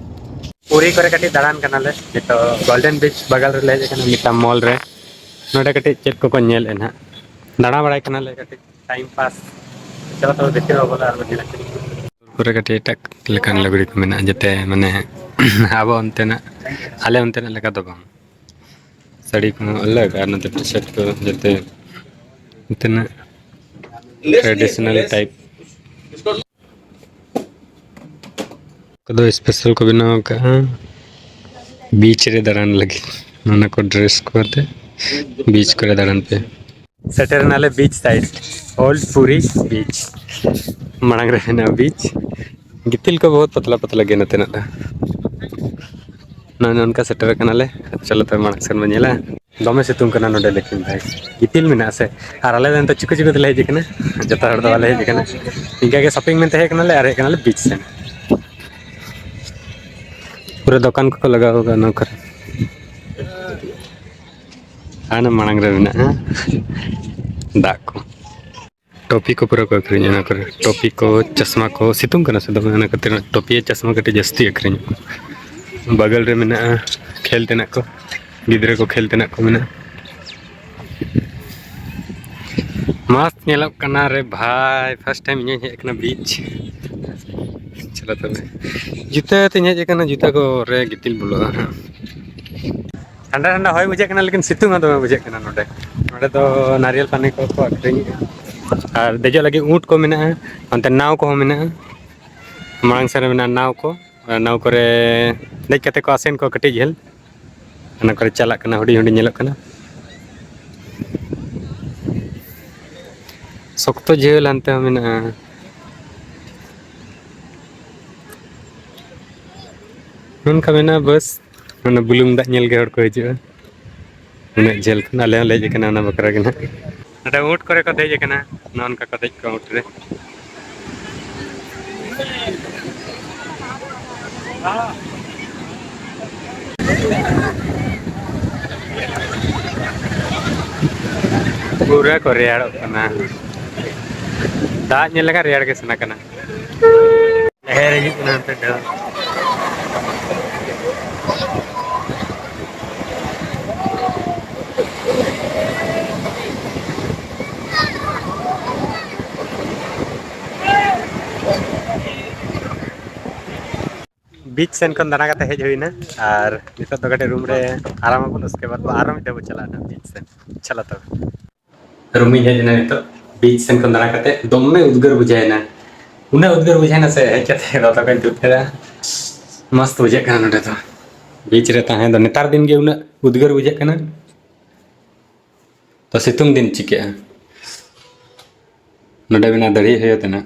ᱯᱩᱨᱤ ᱠᱚᱨᱮ ᱠᱟᱹᱴᱤᱡ ᱫᱟᱬᱟᱱ ᱠᱟᱱᱟᱞᱮ ᱱᱤᱛᱚᱜ᱾ ᱜᱳᱞᱰᱮᱱ ᱵᱤᱪ ᱵᱟᱜᱟᱞ ᱨᱮᱞᱮ ᱦᱮᱡ ᱟᱠᱟᱱᱟ, ᱢᱤᱫᱴᱟᱝ ᱢᱚᱞ ᱨᱮ᱾ ᱱᱚᱰᱮ ᱠᱟᱹᱴᱤᱡ ᱪᱮᱫ ᱠᱚᱠᱚ ᱧᱮᱞ ᱮᱫ ᱱᱟᱦᱟᱜ, ᱫᱟᱬᱟ ᱵᱟᱲᱟᱭ ᱠᱟᱱᱟᱞᱮ ᱠᱟᱹᱴᱤᱡ᱾ Time pass. ᱪᱚᱞᱚ ᱛᱚᱵᱮ ᱵᱷᱤᱛᱤᱨ ᱵᱚᱞᱚ ᱟᱨ ᱵᱚᱱ ᱧᱮᱞᱟ᱾ ᱥᱩᱨ ᱠᱚᱨᱮ ᱠᱟᱹᱴᱤᱡ ᱮᱴᱟᱜ ᱞᱮᱠᱟᱱ ᱞᱩᱜᱽᱲᱤ ᱠᱚ ᱢᱮᱱᱟᱜᱼᱟ, ᱡᱟᱛᱮ ᱢᱟᱱᱮ ᱟᱵᱚ ᱚᱱᱛᱮᱱᱟᱜ, ᱟᱞᱮ ᱚᱱᱛᱮᱱᱟᱜ ᱞᱮᱠᱟ ᱫᱚ ᱵᱟᱝ᱾ ᱥᱟᱹᱲᱤ ᱠᱚᱦᱚᱸ ᱟᱞᱟᱜᱽ, ᱟᱨ ᱱᱚᱛᱮ ᱴᱤ ᱥᱟᱨᱴ ᱠᱚ ᱡᱟᱛᱮ ᱚᱱᱛᱮᱱᱟᱜ traditional type᱾ ᱠᱚᱫᱚ special ᱠᱚ ᱵᱮᱱᱟᱣ ᱟᱠᱟᱫᱼᱟ ᱵᱤᱪ ᱨᱮ ᱫᱟᱬᱟᱱ ᱞᱟᱹᱜᱤᱫ᱾ ᱚᱱᱟ ᱠᱚ ᱰᱨᱮᱥ ᱠᱚ ᱟᱛᱮ ᱵᱤᱪ ᱠᱚᱨᱮ ᱫᱟᱬᱟᱱ ᱯᱮ᱾ ᱥᱮᱴᱮᱨ ᱮᱱᱟᱞᱮ ᱵᱤᱪ ᱥᱟᱭᱤᱰ, ᱳᱞᱰ ᱯᱩᱨᱤ ᱵᱤᱪ᱾ ᱢᱟᱲᱟᱝ ᱨᱮ ᱦᱮᱱᱟᱜᱼᱟ ᱵᱤᱪ᱾ ᱜᱤᱛᱤᱞ ᱠᱚ ᱵᱚᱦᱩᱛ ᱯᱟᱛᱞᱟ ᱯᱟᱛᱞᱟ ᱜᱮᱭᱟ ᱱᱚᱛᱮᱱᱟᱜ ᱫᱚ᱾ ᱱᱚᱜᱼᱚᱭ ᱱᱚᱝᱠᱟ ᱥᱮᱴᱮᱨ ᱟᱠᱟᱱᱟᱞᱮ᱾ ᱪᱚᱞᱚ ᱛᱚᱵᱮ ᱢᱟᱲᱟᱝ ᱥᱮᱱ ᱵᱚᱱ ᱧᱮᱞᱟ᱾ ᱫᱚᱢᱮ ᱥᱤᱛᱩᱝ ᱠᱟᱱᱟ ᱱᱚᱰᱮ, ᱞᱮᱠᱤᱱ ᱵᱷᱟᱭ ᱜᱤᱛᱤᱞ ᱢᱮᱱᱟᱜᱼᱟ ᱥᱮ᱾ ᱟᱨ ᱟᱞᱮ ᱫᱚ ᱱᱤᱛᱚᱜ ᱪᱤᱠᱟᱹ ᱪᱤᱠᱟᱹ ᱛᱮᱞᱮ ᱦᱮᱡ ᱟᱠᱟᱱᱟ, ᱡᱚᱛᱚ ᱦᱚᱲ ᱫᱚ ᱵᱟᱞᱮ ᱦᱮᱡ ᱟᱠᱟᱱᱟ᱾ ᱤᱱᱠᱟᱹ ᱜᱮ ᱥᱚᱯᱤᱝ ᱢᱮᱱᱛᱮ ᱦᱮᱡ ᱟᱠᱟᱱᱟᱞᱮ ᱟᱨ ᱦᱮᱡ ᱟᱠᱟᱱᱟᱞᱮ ᱵᱤᱪ ᱥᱮᱱ᱾ ᱯᱩᱨᱟᱹ ᱫᱚᱠᱟᱱ ᱠᱚᱠᱚ ᱞᱟᱜᱟᱣ ᱟᱠᱟᱫᱼᱟ ᱱᱚᱣᱟ ᱠᱚᱨᱮ᱾ ᱦᱟᱱᱟ ᱢᱟᱲᱟᱝ ᱨᱮ ᱢᱮᱱᱟᱜᱼᱟ ᱫᱟᱜ ᱠᱚ᱾ ᱴᱚᱯᱤ ᱠᱚ ᱯᱩᱨᱟᱹ ᱠᱚ ᱟᱹᱠᱷᱨᱤᱧᱟ ᱚᱱᱟ ᱠᱚᱨᱮ᱾ ᱴᱚᱯᱤ ᱠᱚ, ᱪᱚᱥᱢᱟ ᱠᱚ, ᱥᱤᱛᱩᱝ ᱠᱟᱱᱟ ᱥᱮ ᱫᱚᱢᱮ, ᱚᱱᱟ ᱠᱷᱟᱹᱛᱤᱨ ᱴᱚᱯᱤ ᱟᱨ ᱪᱚᱥᱢᱟ ᱠᱟᱹᱴᱤᱡ ᱡᱟᱹᱥᱛᱤ ᱟᱹᱠᱷᱨᱤᱧᱚᱜᱼᱟ᱾ ᱵᱟᱜᱟᱞ ᱨᱮ ᱢᱮᱱᱟᱜᱼᱟ ᱠᱷᱮᱞ ᱛᱮᱱᱟᱜ ᱠᱚ, ᱜᱤᱫᱽᱨᱟᱹ ᱠᱚ ᱠᱷᱮᱞ ᱛᱮᱱᱟᱜ ᱠᱚ ᱢᱮᱱᱟᱜᱼᱟ᱾ ᱢᱚᱥᱛ ᱧᱮᱞᱚᱜ ᱠᱟᱱᱟ ᱨᱮ ᱵᱷᱟᱭ, first time ᱤᱧᱤᱧ ᱦᱮᱡ ᱟᱠᱟᱱᱟ ᱵᱤᱪ᱾ ᱪᱚᱞᱚ ᱛᱚᱵᱮ, ᱡᱩᱛᱟᱹ ᱛᱤᱧ ᱦᱮᱡ ᱟᱠᱟᱱᱟ, ᱡᱩᱛᱟᱹ ᱠᱚ ᱨᱮ ᱜᱤᱛᱤᱞ ᱵᱚᱞᱚᱜᱼᱟ ᱦᱟᱸᱜ᱾ ᱴᱷᱟᱱᱰᱟ ᱴᱷᱟᱱᱰᱟ ᱦᱚᱭ ᱵᱩᱡᱷᱟᱹᱜ ᱠᱟᱱᱟ, ᱞᱮᱠᱤᱱ ᱥᱤᱛᱩᱝ ᱦᱚᱸ ᱫᱚᱢᱮ ᱵᱩᱡᱷᱟᱹᱜ ᱠᱟᱱᱟ ᱱᱚᱰᱮ᱾ ᱱᱚᱰᱮ ᱫᱚ ᱱᱟᱨᱤᱭᱮᱞ ᱯᱟᱱᱤ ᱠᱚᱠᱚ ᱟᱹᱠᱷᱨᱤᱧᱮᱫᱼᱟ᱾ ᱟᱨ ᱫᱮᱡᱚᱜ ᱞᱟᱹᱜᱤᱫ ᱩᱸᱴ ᱠᱚ ᱢᱮᱱᱟᱜᱼᱟ, ᱚᱱᱛᱮ ᱱᱟᱣ ᱠᱚᱦᱚᱸ ᱢᱮᱱᱟᱜᱼᱟ᱾ ᱢᱟᱲᱟᱝ ᱥᱮᱫ ᱨᱮ ᱢᱮᱱᱟᱜᱼᱟ ᱱᱟᱣ ᱠᱚ, ᱚᱱᱟ ᱱᱟᱣ ᱠᱚᱨᱮ ᱫᱮᱡ ᱠᱟᱛᱮ ᱠᱚ ᱟᱥᱮᱱ ᱠᱚᱣᱟ ᱠᱟᱹᱴᱤᱡ ᱡᱷᱟᱹᱞ, ᱚᱱᱟ ᱠᱚᱨᱮ ᱪᱟᱞᱟᱜ ᱠᱟᱱᱟ, ᱦᱩᱰᱤᱧ ᱦᱩᱰᱤᱧ ᱧᱮᱞᱚᱜ ᱠᱟᱱᱟ᱾ ᱥᱚᱠᱛᱚ ᱡᱷᱟᱹᱞ ᱦᱟᱱᱛᱮ ᱦᱚᱸ ᱢᱮᱱᱟᱜᱼᱟ᱾ ᱱᱚᱝᱠᱟ ᱢᱮᱱᱟᱜᱼᱟ ᱵᱟᱥ, ᱚᱱᱟ ᱵᱩᱞᱩᱝ ᱫᱟᱜ ᱧᱮᱞ ᱜᱮ ᱦᱚᱲ ᱠᱚ ᱦᱤᱡᱩᱜᱼᱟ᱾ ᱩᱱᱟᱹᱜ ᱡᱷᱟᱹᱞ ᱠᱷᱚᱱ ᱟᱞᱮ ᱦᱚᱸ ᱞᱮ ᱦᱮᱡ ᱟᱠᱟᱱᱟ ᱚᱱᱟ ᱵᱟᱠᱷᱨᱟ ᱜᱮ ᱱᱟᱦᱟᱜ᱾ ᱱᱚᱰᱮ ᱩᱸᱴ ᱠᱚᱨᱮ ᱠᱚ ᱫᱮᱡ ᱟᱠᱟᱱᱟ, ᱱᱚᱜᱼᱚ ᱱᱚᱝᱠᱟ ᱠᱚ ᱫᱮᱡ ᱠᱚᱜᱼᱟ ᱩᱸᱴ ᱨᱮ᱾ ᱯᱩᱨᱟᱹ ᱠᱚ ᱨᱮᱭᱟᱲᱚᱜ ᱠᱟᱱᱟ᱾ ᱫᱟᱜ ᱧᱮᱞ ᱞᱮᱠᱷᱟᱱ ᱨᱮᱭᱟᱲ ᱜᱮ ᱥᱟᱱᱟ ᱠᱟᱱᱟ᱾ ᱰᱷᱮᱨ ᱦᱤᱡᱩᱜ ᱠᱟᱱᱟ ᱱᱚᱛᱮ ᱰᱷᱮᱨ᱾ ᱵᱤᱪ ᱥᱮᱱ ᱠᱷᱚᱱ ᱫᱟᱬᱟ ᱠᱟᱛᱮ ᱦᱮᱡ ᱦᱩᱭᱱᱟ, ᱟᱨ ᱱᱤᱛᱚᱜ ᱫᱚ ᱠᱟᱹᱴᱤᱡ ᱨᱩᱢ ᱨᱮ ᱟᱨᱟᱢ ᱟᱵᱚᱱ, ᱩᱥᱠᱮ ᱵᱟᱫ ᱟᱨᱦᱚᱸ ᱢᱤᱫ ᱫᱷᱟᱣ ᱵᱚᱱ ᱪᱟᱞᱟᱜᱼᱟ ᱵᱤᱪ ᱥᱮᱱ᱾ ᱪᱚᱞᱚ ᱛᱚᱵᱮ᱾ ᱨᱩᱢᱤᱧ ᱦᱮᱡ ᱮᱱᱟ ᱱᱤᱛᱚᱜ᱾ ᱵᱤᱪ ᱥᱮᱱ ᱠᱷᱚᱱ ᱫᱟᱬᱟ ᱠᱟᱛᱮ ᱫᱚᱢᱮ ᱩᱫᱽᱜᱟᱹᱨ ᱵᱩᱡᱷᱟᱹᱣ ᱮᱱᱟ, ᱩᱱᱟᱹᱜ ᱩᱫᱽᱜᱟᱹᱨ ᱵᱩᱡᱷᱟᱹᱣ ᱮᱱᱟ ᱥᱮ, ᱦᱮᱡ ᱠᱟᱛᱮ ᱫᱚᱛᱚ ᱠᱚᱧ ᱛᱩᱫ ᱠᱮᱫᱟ᱾ ᱢᱚᱥᱛ ᱵᱩᱡᱷᱟᱹᱜ ᱠᱟᱱᱟ ᱱᱚᱰᱮ ᱫᱚ, ᱵᱤᱪ ᱨᱮ ᱛᱟᱦᱮᱸ ᱫᱚ᱾ ᱱᱮᱛᱟᱨ ᱫᱤᱱ ᱜᱮ ᱩᱱᱟᱹᱜ ᱩᱫᱽᱜᱟᱹᱨ ᱵᱩᱡᱷᱟᱹᱜ ᱠᱟᱱᱟ, ᱛᱚ ᱥᱤᱛᱩᱝ ᱫᱤᱱ ᱪᱤᱠᱟᱹᱜᱼᱟ? ᱱᱚᱰᱮ ᱢᱮᱱᱟᱜᱼᱟ ᱫᱟᱲᱦᱤ ᱦᱚᱭᱚ ᱛᱮᱱᱟᱜ,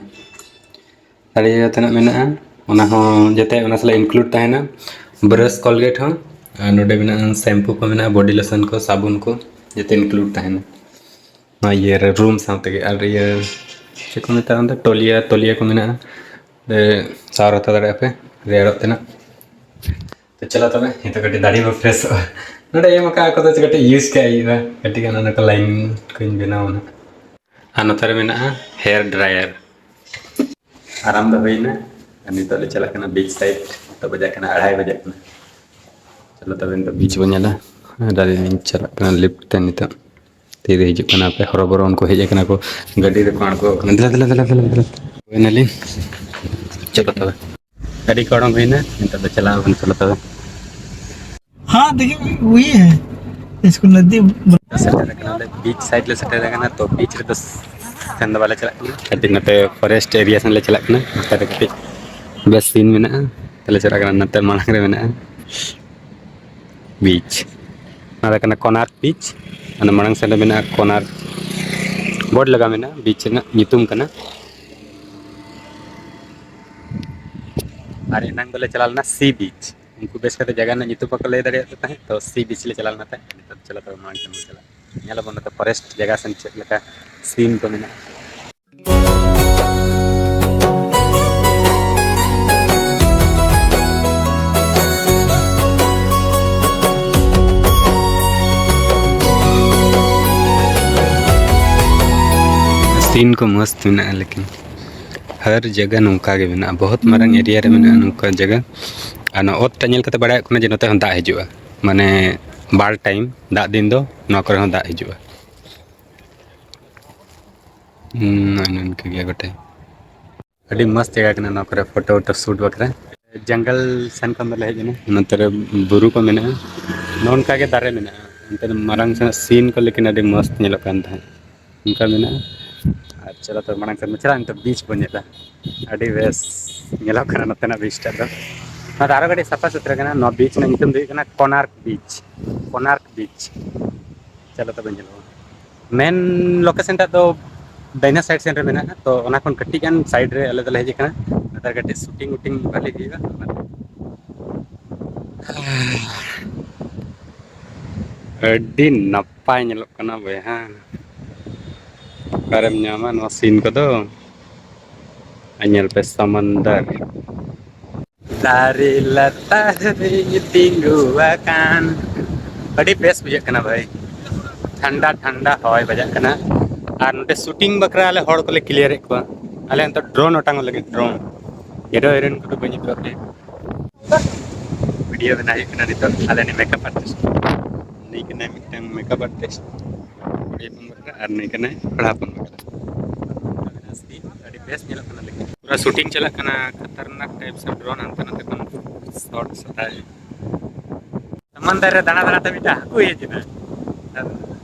ᱫᱟᱲᱦᱤ ᱦᱚᱭᱚ ᱛᱮᱱᱟᱜ ᱢᱮᱱᱟᱜᱼᱟ, ᱚᱱᱟ ᱦᱚᱸ ᱡᱚᱛᱚ ᱚᱱᱟ ᱥᱟᱞᱟᱜ include ᱛᱟᱦᱮᱱᱟ᱾ ᱵᱨᱟᱥ, ᱠᱚᱞᱜᱮᱴ ᱦᱚᱸ, ᱟᱨ ᱱᱚᱰᱮ ᱢᱮᱱᱟᱜᱼᱟ ᱥᱮᱢᱯᱩ ᱠᱚ ᱢᱮᱱᱟᱜᱼᱟ, ᱵᱚᱰᱤ ᱞᱳᱥᱚᱱ ᱠᱚ, ᱥᱟᱵᱚᱱ ᱠᱚ, ᱡᱚᱛᱚ include ᱛᱟᱦᱮᱱᱟ ᱱᱚᱣᱟ ᱤᱭᱟᱹ ᱨᱮ, ᱨᱩᱢ ᱥᱟᱶ ᱛᱮᱜᱮ᱾ ᱟᱨ ᱤᱭᱟᱹ ᱪᱮᱫ ᱠᱚ ᱢᱮᱛᱟᱜᱼᱟ ᱚᱸᱰᱮ, ᱴᱚᱞᱤᱭᱟ, ᱴᱚᱞᱤᱭᱟ ᱠᱚ ᱢᱮᱱᱟᱜᱼᱟ, ᱚᱸᱰᱮ ᱥᱟᱣᱟᱨ ᱦᱟᱛᱟᱣ ᱫᱟᱲᱮᱭᱟᱜᱼᱟ ᱯᱮ ᱨᱮᱭᱟᱲᱚᱜ ᱛᱮᱱᱟᱜ᱾ ᱛᱚ ᱪᱚᱞᱚ ᱛᱚᱵᱮ, ᱱᱤᱛᱚᱜ ᱠᱟᱹᱴᱤᱡ ᱫᱟᱲᱦᱤ ᱵᱚ ᱯᱷᱨᱮᱥᱚᱜᱼᱟ᱾ ᱱᱚᱰᱮ ᱮᱢ ᱟᱠᱟᱫ ᱠᱚᱫᱚ ᱠᱟᱹᱴᱤᱡ ᱤᱭᱩᱡᱽ ᱠᱟᱜ ᱦᱩᱭᱩᱜᱼᱟ, ᱠᱟᱹᱴᱤᱡ ᱜᱟᱱ ᱚᱱᱟ ᱠᱚ ᱞᱟᱭᱤᱱ ᱠᱚᱧ ᱵᱮᱱᱟᱣᱟ ᱱᱟᱦᱟᱜ᱾ ᱟᱨ ᱱᱚᱛᱮ ᱨᱮ ᱢᱮᱱᱟᱜᱼᱟ ᱦᱮᱭᱟᱨ ᱰᱨᱟᱭᱟᱨ᱾ ᱟᱨᱟᱢ ᱫᱚ ᱦᱩᱭᱱᱟ, ᱟᱨ ᱱᱤᱛᱚᱜ ᱞᱮ ᱪᱟᱞᱟᱜ ᱠᱟᱱᱟ ᱵᱤᱪ ᱥᱟᱭᱤᱰ᱾ ᱱᱤᱛᱚᱜ ᱵᱟᱡᱟᱜ ᱠᱟᱱᱟ ᱟᱲᱟᱭ ᱵᱟᱡᱟᱜ ᱠᱟᱱᱟ᱾ ᱪᱚᱞᱚ ᱛᱚᱵᱮ ᱱᱤᱛᱚᱜ ᱵᱤᱪ ᱵᱚᱱ ᱧᱮᱞᱟ᱾ ᱟᱨ ᱟᱹᱞᱤᱧ ᱞᱤᱧ ᱪᱟᱞᱟᱜ ᱠᱟᱱᱟ ᱞᱤᱯᱷᱴ ᱛᱮ ᱱᱤᱛᱚᱜ᱾ ᱛᱤᱨᱮ ᱦᱤᱡᱩᱜ ᱠᱟᱱᱟ ᱯᱮ? ᱦᱚᱨᱚᱵᱚᱨᱚ ᱩᱱᱠᱩ ᱦᱮᱡ ᱟᱠᱟᱱᱟ ᱠᱚ, ᱜᱟᱹᱰᱤ ᱨᱮᱠᱚ ᱟᱬᱜᱚ ᱟᱠᱟᱱᱟ᱾ ᱫᱮᱞᱟ, ᱫᱮᱞᱟ, ᱫᱮᱞᱟ, ᱫᱮᱞᱟ, ᱫᱮᱞᱟ᱾ ᱦᱩᱭᱱᱟᱞᱤᱧ᱾ ᱪᱚᱞᱚ ᱛᱚᱵᱮ᱾ ᱜᱟᱹᱰᱤ ᱠᱚ ᱚᱰᱚᱝ ᱦᱩᱭᱱᱟ, ᱱᱤᱛᱚᱜ ᱫᱚ ᱪᱟᱞᱟᱣ ᱟᱵᱚᱱ, ᱪᱚᱞᱚ ᱛᱚᱵᱮ᱾ हाँ, देखिए, वही है। इसको नदी ᱥᱮᱴᱮᱨ ᱟᱠᱟᱱᱟ, ᱚᱸᱰᱮ ᱵᱤᱪ ᱥᱟᱭᱤᱰ ᱞᱮ ᱥᱮᱴᱮᱨ ᱟᱠᱟᱱᱟ᱾ ᱛᱚ ᱵᱤᱪ ᱨᱮᱫᱚ ᱥᱮᱱ ᱫᱚ ᱵᱟᱞᱮ ᱪᱟᱞᱟᱜ ᱠᱟᱱᱟ, ᱠᱟᱹᱴᱤᱡ ᱱᱚᱛᱮ ᱯᱷᱚᱨᱮᱥᱴ ᱮᱨᱤᱭᱟ ᱥᱮᱱ ᱞᱮ ᱪᱟᱞᱟᱜ ᱠᱟᱱᱟ᱾ ᱱᱚᱛᱮ ᱨᱮ ᱠᱟᱹᱴᱤᱡ ᱵᱮᱥ ᱥᱤᱱ ᱢᱮᱱᱟᱜᱼᱟ, ᱛᱟᱦᱞᱮ ᱪᱟᱞᱟᱜ ᱠᱟᱱᱟ᱾ ᱱᱚᱛᱮ ᱢᱟᱲᱟᱝ ᱨᱮ ᱢᱮᱱᱟᱜᱼᱟ ᱵᱤᱪ, ᱚᱱᱟ ᱫᱚ ᱠᱟᱱᱟ ᱠᱚᱱᱟᱨᱠ ᱵᱤᱪ᱾ ᱚᱱᱟ ᱢᱟᱲᱟᱝ ᱥᱮᱱ ᱨᱮ ᱢᱮᱱᱟᱜᱼᱟ ᱠᱚᱱᱟᱨᱠ, ᱵᱳᱨᱰ ᱞᱟᱜᱟᱣ ᱢᱮᱱᱟᱜᱼᱟ, ᱵᱤᱪ ᱨᱮᱱᱟᱜ ᱧᱩᱛᱩᱢ ᱠᱟᱱᱟ᱾ ᱟᱨ ᱮᱱᱟᱝ ᱫᱚᱞᱮ ᱪᱟᱞᱟᱣ ᱞᱮᱱᱟ ᱥᱤ ᱵᱤᱪ᱾ ᱩᱱᱠᱩ ᱵᱮᱥ ᱠᱟᱛᱮ ᱡᱟᱭᱜᱟ ᱨᱮᱱᱟᱜ ᱧᱩᱛᱩᱢ ᱵᱟᱠᱚ ᱞᱟᱹᱭ ᱫᱟᱲᱮᱭᱟᱜ ᱛᱟᱦᱮᱸᱫ, ᱛᱚ ᱥᱤ ᱵᱤᱪ ᱞᱮ ᱪᱟᱞᱟᱣ ᱞᱮᱱᱟ ᱛᱟᱦᱮᱸᱫ᱾ ᱱᱤᱛᱚᱜ ᱪᱚᱞᱚ ᱛᱚᱵᱮ ᱢᱟᱲᱟᱝ ᱥᱮᱱ ᱵᱚᱱ ᱪᱟᱞᱟᱜᱼᱟ, ᱧᱮᱞ ᱟᱵᱚᱱ ᱱᱚᱛᱮ ᱯᱷᱚᱨᱮᱥᱴ ᱡᱟᱭᱜᱟ ᱥᱮᱱ ᱪᱮᱫ ᱞᱮᱠᱟ ᱥᱤᱱ ᱠᱚ ᱢᱮᱱᱟᱜᱼᱟ᱾ ᱥᱤᱱ ᱠᱚ ᱢᱚᱥᱛ ᱢᱮᱱᱟᱜᱼᱟ, ᱞᱮᱠᱤᱱ ᱦᱟᱨ ᱡᱟᱭᱜᱟ ᱱᱚᱝᱠᱟ ᱜᱮ ᱢᱮᱱᱟᱜᱼᱟ, ᱵᱚᱦᱩᱛ ᱢᱟᱨᱟᱝ ᱮᱨᱤᱭᱟ ᱨᱮ ᱢᱮᱱᱟᱜᱼᱟ ᱱᱚᱝᱠᱟ ᱡᱟᱭᱜᱟ᱾ ᱟᱨ ᱱᱚᱣᱟ ᱚᱛ ᱴᱟᱜ ᱧᱮᱞ ᱠᱟᱛᱮ ᱵᱟᱲᱟᱭᱚᱜ ᱠᱟᱱᱟ ᱡᱮ ᱱᱚᱛᱮ ᱦᱚᱸ ᱫᱟᱜ ᱦᱤᱡᱩᱜᱼᱟ, ᱢᱟᱱᱮ ᱵᱟᱨ ᱴᱟᱭᱤᱢ ᱫᱟᱜ ᱫᱤᱱ ᱫᱚ ᱱᱚᱣᱟ ᱠᱚᱨᱮ ᱦᱚᱸ ᱫᱟᱜ ᱦᱤᱡᱩᱜᱼᱟ᱾ ᱦᱩᱸ, ᱱᱚᱜᱼᱚᱭ ᱱᱚᱝᱠᱟ ᱜᱮ ᱜᱚᱴᱟ᱾ ᱟᱹᱰᱤ ᱢᱚᱥᱛ ᱡᱟᱭᱜᱟ ᱠᱟᱱᱟ ᱱᱚᱣᱟ ᱠᱚᱨᱮ ᱯᱷᱳᱴᱳ ᱣᱳᱴᱳ ᱥᱩᱴ ᱵᱟᱠᱷᱨᱟ᱾ ᱡᱟᱝᱜᱟᱞ ᱥᱮᱱ ᱠᱷᱚᱱ ᱫᱚᱞᱮ ᱦᱮᱡ ᱮᱱᱟ, ᱱᱚᱛᱮ ᱨᱮ ᱵᱩᱨᱩ ᱠᱚ ᱢᱮᱱᱟᱜᱼᱟ, ᱱᱚᱜᱼᱚ ᱱᱚᱝᱠᱟ ᱜᱮ ᱫᱟᱨᱮ ᱢᱮᱱᱟᱜᱼᱟ᱾ ᱚᱱᱛᱮ ᱨᱮ ᱢᱟᱨᱟᱝ ᱥᱮᱱᱟᱜ ᱥᱤᱱ ᱠᱚ ᱞᱮᱠᱤᱱ ᱟᱹᱰᱤ ᱢᱚᱥᱛ ᱧᱮᱞᱚᱜ ᱠᱟᱱ ᱛᱟᱦᱮᱸᱫ, ᱚᱱᱠᱟ ᱢᱮᱱᱟᱜᱼᱟ᱾ ᱟᱨ ᱪᱚᱞᱚ ᱛᱚᱵᱮ ᱢᱟᱲᱟᱝ ᱥᱮᱫ ᱵᱚᱱ ᱪᱟᱞᱟᱜᱼᱟ, ᱱᱤᱛᱚᱜ ᱵᱤᱪ ᱵᱚᱱ ᱧᱮᱞᱟ᱾ ᱟᱹᱰᱤ ᱵᱮᱥ ᱧᱮᱞᱚᱜ ᱠᱟᱱᱟ ᱱᱚᱛᱮᱱᱟᱜ ᱵᱤᱪ ᱴᱟᱜ ᱫᱚ᱾ ᱱᱚᱣᱟ ᱫᱚ ᱟᱨᱚ ᱠᱟᱹᱴᱤᱡ ᱥᱟᱯᱷᱟ ᱥᱩᱛᱨᱟᱹ ᱠᱟᱱᱟ᱾ ᱱᱚᱣᱟ ᱵᱤᱪ ᱨᱮᱱᱟᱜ ᱧᱩᱛᱩᱢ ᱫᱚ ᱦᱩᱭᱩᱜ ᱠᱟᱱᱟ ᱠᱚᱱᱟᱨᱠ ᱵᱤᱪ, ᱠᱚᱱᱟᱨᱠ ᱵᱤᱪ᱾ ᱪᱚᱞᱚ ᱛᱚᱵᱮ ᱧᱮᱞ ᱟᱵᱚᱱ᱾ ᱢᱮᱱ ᱞᱳᱠᱮᱥᱚᱱ ᱴᱟᱜ ᱫᱚ ᱫᱟᱹᱭᱱᱟ ᱥᱟᱭᱤᱰ ᱥᱮᱱ ᱨᱮ ᱢᱮᱱᱟᱜᱼᱟ, ᱛᱚ ᱚᱱᱟ ᱠᱷᱚᱱ ᱠᱟᱹᱴᱤᱡ ᱜᱟᱱ ᱥᱟᱭᱤᱰ ᱨᱮ ᱟᱞᱮ ᱫᱚᱞᱮ ᱦᱮᱡ ᱟᱠᱟᱱᱟ᱾ ᱱᱮᱛᱟᱨ ᱠᱟᱹᱴᱤᱡ ᱥᱩᱴᱤᱝ ᱩᱴᱤᱝ ᱵᱷᱟᱞᱤ ᱦᱩᱭᱩᱜᱼᱟ᱾ ᱟᱹᱰᱤ ᱱᱟᱯᱟᱭ ᱧᱮᱞᱚᱜ ᱠᱟᱱᱟ ᱵᱚᱭᱦᱟ, ᱚᱠᱟᱨᱮᱢ ᱧᱟᱢᱟ ᱱᱚᱣᱟ ᱥᱤᱱ ᱠᱚᱫᱚ? ᱟᱨ ᱧᱮᱞ ᱯᱮ ᱥᱟᱢᱟᱱᱫᱟᱨ᱾ ᱫᱟᱨᱮ ᱞᱟᱛᱟᱨ ᱨᱤᱧ ᱛᱤᱸᱜᱩ ᱟᱠᱟᱱ᱾ ᱟᱹᱰᱤ ᱵᱮᱥ ᱵᱩᱡᱷᱟᱹᱜ ᱠᱟᱱᱟ ᱵᱷᱟᱹᱭ, ᱴᱷᱟᱱᱰᱟ ᱴᱷᱟᱱᱰᱟ ᱦᱚᱭ ᱵᱟᱡᱟᱜ ᱠᱟᱱᱟ᱾ ᱟᱨ ᱱᱚᱰᱮ ᱥᱩᱴᱤᱝ ᱵᱟᱠᱷᱨᱟ ᱟᱞᱮ ᱦᱚᱲ ᱠᱚᱞᱮ ᱠᱞᱤᱭᱟᱨᱮᱫ ᱠᱚᱣᱟ᱾ ᱟᱞᱮ ᱱᱤᱛᱚᱜ ᱰᱨᱳᱱ ᱚᱴᱟᱝ ᱞᱟᱹᱜᱤᱫ, ᱰᱨᱳᱱ᱾ ᱦᱤᱨᱳ ᱦᱤᱨᱳᱭᱤᱱ ᱠᱚᱫᱚ ᱵᱟᱹᱧ ᱩᱫᱩᱜ ᱟᱯᱮᱭᱟ᱾ ᱵᱷᱤᱰᱤᱭᱳ ᱵᱮᱱᱟᱣ ᱦᱩᱭᱩᱜ ᱠᱟᱱᱟ ᱱᱤᱛᱚᱜ ᱟᱞᱮ ᱨᱤᱱ ᱢᱮᱠᱟᱯ ᱟᱨᱴᱤᱥᱴ᱾ ᱱᱩᱭ ᱠᱟᱱᱟᱭ ᱢᱤᱫᱴᱟᱝ ᱢᱮᱠᱟᱯ ᱟᱨᱴᱤᱥᱴ ᱠᱩᱲᱤ ᱦᱚᱯᱚᱱ ᱵᱟᱠᱷᱨᱟ, ᱟᱨ ᱱᱩᱭ ᱠᱟᱱᱟᱭ ᱠᱚᱲᱟ ᱦᱚᱯᱚᱱ ᱵᱟᱠᱷᱨᱟ᱾ ᱟᱹᱰᱤ ᱵᱮᱥ ᱧᱮᱞᱚᱜ ᱠᱟᱱᱟ, ᱞᱮᱠᱤᱱ ᱯᱩᱨᱟᱹ ᱥᱩᱴᱤᱝ ᱪᱟᱞᱟᱜ ᱠᱟᱱᱟ, ᱠᱷᱟᱛᱟᱨᱱᱟᱠ ᱴᱟᱭᱤᱯ ᱥᱮ ᱰᱨᱳᱱ ᱦᱟᱱᱛᱮ ᱱᱟᱛᱮ ᱠᱷᱚᱱ ᱥᱚᱴ ᱥᱟᱯᱷᱟᱭ᱾ ᱥᱟᱢᱟᱱᱫᱟᱨ ᱨᱮ ᱫᱟᱬᱟ ᱫᱟᱬᱟ ᱛᱮ ᱢᱤᱫᱴᱟᱝ ᱦᱟᱹᱠᱩᱭ ᱦᱮᱡ ᱮᱱᱟ᱾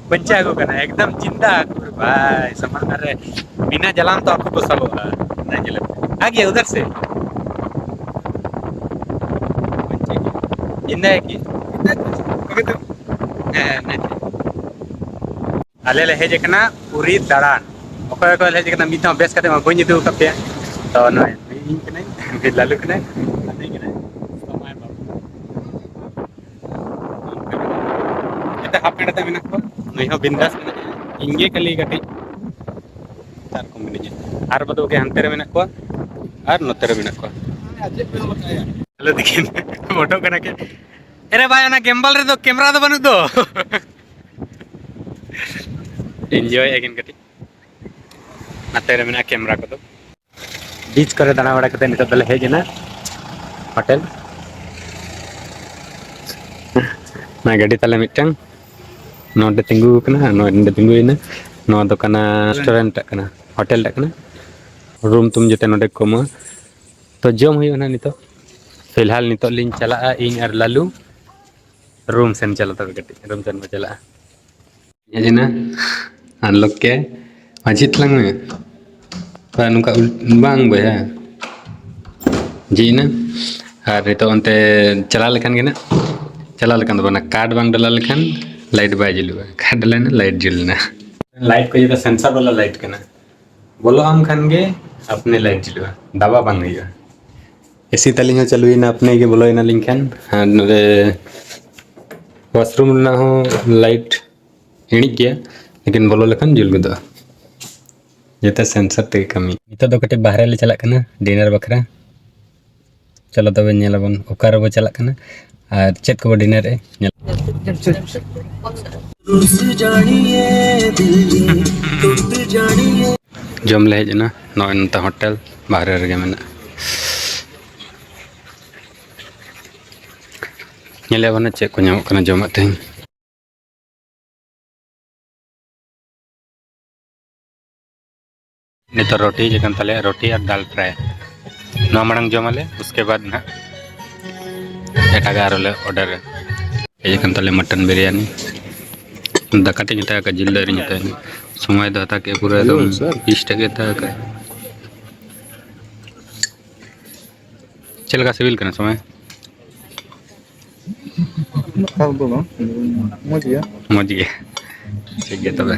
ᱵᱟᱧᱪᱟᱣ ᱟᱹᱜᱩ ᱠᱟᱱᱟ, ᱮᱠᱫᱚᱢ ᱡᱤᱱᱫᱟ ᱦᱟᱹᱠᱩ ᱨᱮ ᱵᱷᱟᱭ, ᱥᱟᱢᱟᱱ ᱨᱮ ᱵᱤᱱᱟ ᱡᱟᱞᱟᱢ ᱛᱚ ᱦᱟᱹᱠᱩ ᱠᱚ ᱥᱟᱵᱚᱜᱼᱟ᱾ ᱚᱱᱟ ᱧᱮᱞ ᱯᱮ᱾ ᱟᱜᱮ ᱩᱫᱷᱟᱨ ᱥᱮ᱾ ᱡᱤᱱᱫᱟ ᱦᱮ ᱠᱤ? ᱦᱮᱸ, ᱦᱮᱸ, ᱦᱮᱸ᱾ ᱟᱞᱮ ᱞᱮ ᱦᱮᱡ ᱟᱠᱟᱱᱟ ᱯᱩᱨᱤ ᱫᱟᱬᱟᱱ᱾ ᱚᱠᱚᱭ ᱚᱠᱚᱭ ᱞᱮ ᱦᱮᱡ ᱟᱠᱟᱱᱟ, ᱢᱤᱫ ᱫᱷᱟᱣ ᱵᱮᱥ ᱠᱟᱛᱮ ᱢᱟ ᱵᱟᱹᱧ ᱩᱫᱩᱜ ᱟᱠᱟᱫ ᱯᱮᱭᱟ᱾ ᱛᱚ ᱱᱚᱜᱼᱚᱭ ᱤᱧ ᱠᱟᱹᱱᱟᱹᱧ, ᱞᱟᱞᱩ ᱠᱟᱱᱟᱭ, ᱱᱩᱭ ᱠᱟᱱᱟᱭ ᱥᱚᱢᱟᱭ ᱵᱟᱹᱵᱩ᱾ ᱡᱚᱛᱚ ᱦᱟᱯ ᱯᱮᱱᱴ ᱟᱛᱮ ᱢᱮᱱᱟᱜ ᱠᱚᱣᱟ, ᱱᱩᱭ ᱦᱚᱸ ᱵᱤᱱᱫᱟᱥ ᱢᱮᱱᱟᱜᱼᱟ᱾ ᱤᱧ ᱜᱮ ᱠᱷᱟᱹᱞᱤ ᱠᱟᱹᱴᱤᱡ ᱛᱟᱨ ᱠᱚ ᱢᱤᱱᱟᱹᱧᱟ᱾ ᱟᱨ ᱵᱟᱫ ᱵᱟᱹᱠᱤ ᱦᱟᱱᱛᱮ ᱨᱮ ᱢᱮᱱᱟᱜ ᱠᱚᱣᱟ ᱟᱨ ᱱᱚᱛᱮ ᱨᱮ ᱢᱮᱱᱟᱜ ᱠᱚᱣᱟ᱾ ᱟᱞᱮ ᱛᱤᱠᱤᱱ ᱯᱷᱳᱴᱳ ᱠᱟᱱᱟ ᱠᱤᱱ᱾ ᱮᱨᱮ ᱵᱷᱟᱭ, ᱚᱱᱟ ᱜᱮᱢᱵᱟᱞ ᱨᱮᱫᱚ ᱠᱮᱢᱨᱟ ᱫᱚ ᱵᱟᱹᱱᱩᱜ ᱫᱚ᱾ ᱤᱱᱡᱚᱭ ᱟᱹᱠᱤᱱ ᱠᱟᱹᱴᱤᱡ᱾ ᱱᱟᱛᱮ ᱨᱮ ᱢᱮᱱᱟᱜᱼᱟ ᱠᱮᱢᱨᱟ ᱠᱚᱫᱚ᱾ ᱵᱤᱪ ᱠᱚᱨᱮ ᱫᱟᱬᱟ ᱵᱟᱲᱟ ᱠᱟᱛᱮ ᱱᱤᱛᱚᱜ ᱫᱚᱞᱮ ᱦᱮᱡ ᱮᱱᱟ ᱦᱳᱴᱮᱞ᱾ ᱚᱱᱟ ᱜᱟᱹᱰᱤ ᱛᱟᱞᱮ ᱢᱤᱫᱴᱟᱝ ᱱᱚᱰᱮ ᱛᱤᱸᱜᱩ ᱟᱠᱟᱱᱟ, ᱟᱨ ᱱᱚᱰᱮ ᱛᱤᱸᱜᱩᱭᱮᱱᱟ᱾ ᱱᱚᱣᱟ ᱫᱚ ᱠᱟᱱᱟ ᱨᱮᱥᱴᱩᱨᱮᱱᱴ ᱴᱟᱜ ᱠᱟᱱᱟ, ᱦᱳᱴᱮᱞ ᱴᱟᱜ ᱠᱟᱱᱟ᱾ ᱨᱩᱢ ᱛᱩᱢ ᱡᱚᱛᱚ ᱱᱚᱰᱮ ᱠᱚ ᱮᱢᱚᱜᱼᱟ᱾ ᱛᱚ ᱡᱚᱢ ᱦᱩᱭᱩᱜᱼᱟ ᱱᱟᱦᱟᱜ ᱱᱤᱛᱚᱜ᱾ ᱯᱷᱤᱞᱦᱟᱞ ᱱᱤᱛᱚᱜ ᱞᱤᱧ ᱪᱟᱞᱟᱜᱼᱟ ᱤᱧ ᱟᱨ ᱞᱟᱞᱩ ᱨᱩᱢ ᱥᱮᱱ᱾ ᱪᱟᱞᱟᱜ ᱛᱚᱵᱮ ᱠᱟᱹᱴᱤᱡ ᱨᱩᱢ ᱥᱮᱱ ᱵᱚ ᱪᱟᱞᱟᱜᱼᱟ᱾ ᱦᱮᱡ ᱮᱱᱟ, unlock ᱠᱮᱫ, ᱢᱟᱹᱡᱷᱤ ᱛᱟᱞᱟᱝ ᱢᱮ᱾ ᱛᱷᱚᱲᱟ ᱱᱚᱝᱠᱟ ᱩᱞ-, ᱵᱟᱝ ᱵᱚᱭᱦᱟ, ᱡᱷᱤᱡ ᱮᱱᱟ᱾ ᱟᱨ ᱱᱤᱛᱚᱜ ᱚᱱᱛᱮ ᱪᱟᱞᱟᱣ ᱞᱮᱠᱷᱟᱱ ᱜᱮ ᱱᱟᱜ, ᱪᱟᱞᱟᱣ ᱞᱮᱠᱷᱟᱱ ᱫᱚ ᱵᱟᱝ, ᱠᱟᱴ ᱵᱟᱝ ᱰᱟᱞᱟᱣ ᱞᱮᱠᱷᱟᱱ ᱞᱟᱭᱤᱴ ᱵᱟᱭ ᱡᱩᱞᱩᱜᱼᱟ᱾ ᱠᱟᱴ ᱰᱟᱞᱟᱣ ᱮᱱᱟ, ᱞᱟᱭᱤᱴ ᱡᱩᱞ ᱮᱱᱟ᱾ ᱞᱟᱭᱤᱴ ᱠᱚ ᱡᱚᱛᱚ ᱥᱮᱱᱥᱟᱨ ᱵᱟᱞᱟ ᱞᱟᱭᱤᱴ ᱠᱟᱱᱟ, ᱵᱚᱞᱚ ᱟᱢ ᱠᱷᱟᱱ ᱜᱮ ᱟᱯᱱᱮ ᱞᱟᱭᱤᱴ ᱡᱩᱞᱩᱜᱼᱟ, ᱫᱟᱵᱟ ᱵᱟᱝ ᱦᱩᱭᱩᱜᱼᱟ᱾ ᱮᱥᱤ ᱛᱟᱹᱞᱤᱧ ᱦᱚᱸ ᱪᱟᱹᱞᱩᱭᱮᱱᱟ, ᱟᱯᱱᱮ ᱜᱮ ᱵᱚᱞᱚᱭᱮᱱᱟ ᱞᱤᱧ ᱠᱷᱟᱱ᱾ ᱟᱨ ᱱᱚᱰᱮ ᱣᱟᱥᱨᱩᱢ ᱨᱮᱱᱟᱜ ᱦᱚᱸ ᱞᱟᱭᱤᱴ ᱤᱬᱤᱡ ᱜᱮᱭᱟ, ᱞᱮᱠᱤᱱ ᱵᱚᱞᱚ ᱞᱮᱠᱷᱟᱱ ᱡᱩᱞ ᱜᱚᱫᱚᱜᱼᱟ᱾ ᱡᱚᱛᱚ ᱥᱮᱱᱥᱟᱨ ᱛᱮᱜᱮ ᱠᱟᱹᱢᱤ᱾ ᱱᱤᱛᱚᱜ ᱫᱚ ᱠᱟᱹᱴᱤᱡ ᱵᱟᱦᱨᱮ ᱞᱮ ᱪᱟᱞᱟᱜ ᱠᱟᱱᱟ ᱰᱤᱱᱟᱨ ᱵᱟᱠᱷᱨᱟ᱾ ᱪᱚᱞᱚ ᱛᱚᱵᱮ ᱧᱮᱞ ᱟᱵᱚᱱ ᱚᱠᱟ ᱨᱮᱵᱚ ᱪᱟᱞᱟᱜ ᱠᱟᱱᱟ ᱟᱨ ᱪᱮᱫ ᱠᱚᱵᱚ ᱰᱤᱱᱟᱨᱮᱫᱼᱟ, ᱧᱮᱞ᱾ ᱡᱚᱢ ᱞᱮ ᱦᱮᱡ ᱮᱱᱟ, ᱱᱚᱜᱼᱚᱭ ᱱᱚᱛᱮ ᱦᱳᱴᱮᱞ ᱵᱟᱦᱨᱮ ᱨᱮᱜᱮ ᱢᱮᱱᱟᱜᱼᱟ᱾ ᱧᱮᱞᱮ ᱟᱵᱚᱱ ᱪᱮᱫ ᱠᱚ ᱧᱟᱢᱚᱜ ᱠᱟᱱᱟ ᱡᱚᱢᱟᱜ ᱛᱮᱦᱮᱧ᱾ ᱱᱤᱛᱚᱜ ᱨᱩᱴᱤ ᱦᱮᱡ ᱟᱠᱟᱱ ᱛᱟᱞᱮᱭᱟ, ᱨᱩᱴᱤ ᱟᱨ ᱫᱟᱞ ᱯᱷᱨᱟᱭ᱾ ᱱᱚᱣᱟ ᱢᱟᱲᱟᱝ ᱡᱚᱢᱟᱞᱮ, ᱩᱥᱠᱮ ᱵᱟᱫ ᱱᱟᱦᱟᱜ ᱮᱴᱟᱜᱟᱜ ᱟᱨᱚ ᱞᱮ ᱚᱰᱟᱨᱟ᱾ ᱦᱮᱡ ᱟᱠᱟᱱ ᱛᱟᱞᱮᱭᱟ ᱢᱚᱴᱚᱱ ᱵᱤᱨᱭᱟᱱᱤ᱾ ᱫᱟᱠᱟ ᱴᱷᱮᱡ ᱤᱧ ᱦᱟᱛᱟᱣ ᱠᱟᱜᱼᱟ, ᱡᱤᱞ ᱫᱚ ᱟᱹᱣᱨᱤᱧ ᱦᱟᱛᱟᱣᱟ᱾ ᱥᱚᱢᱚᱭ ᱫᱚ ᱦᱟᱛᱟᱣ ᱠᱮᱫᱼᱟ ᱯᱩᱨᱟᱹ ᱮᱠᱫᱚᱢ ᱯᱤᱥ ᱴᱟᱜ ᱜᱮ ᱦᱟᱛᱟᱣ ᱠᱟᱜᱼᱟ᱾ ᱪᱮᱫ ᱞᱮᱠᱟ ᱥᱤᱵᱤᱞ ᱠᱟᱱᱟ ᱥᱚᱢᱚᱭ? ᱩᱱᱟᱹᱜ ᱠᱷᱟᱥ ᱫᱚ ᱵᱟᱝ, ᱢᱚᱡᱽ ᱜᱮᱭᱟ᱾ ᱢᱚᱡᱽ ᱜᱮ᱾ ᱴᱷᱤᱠ ᱜᱮᱭᱟ ᱛᱚᱵᱮ᱾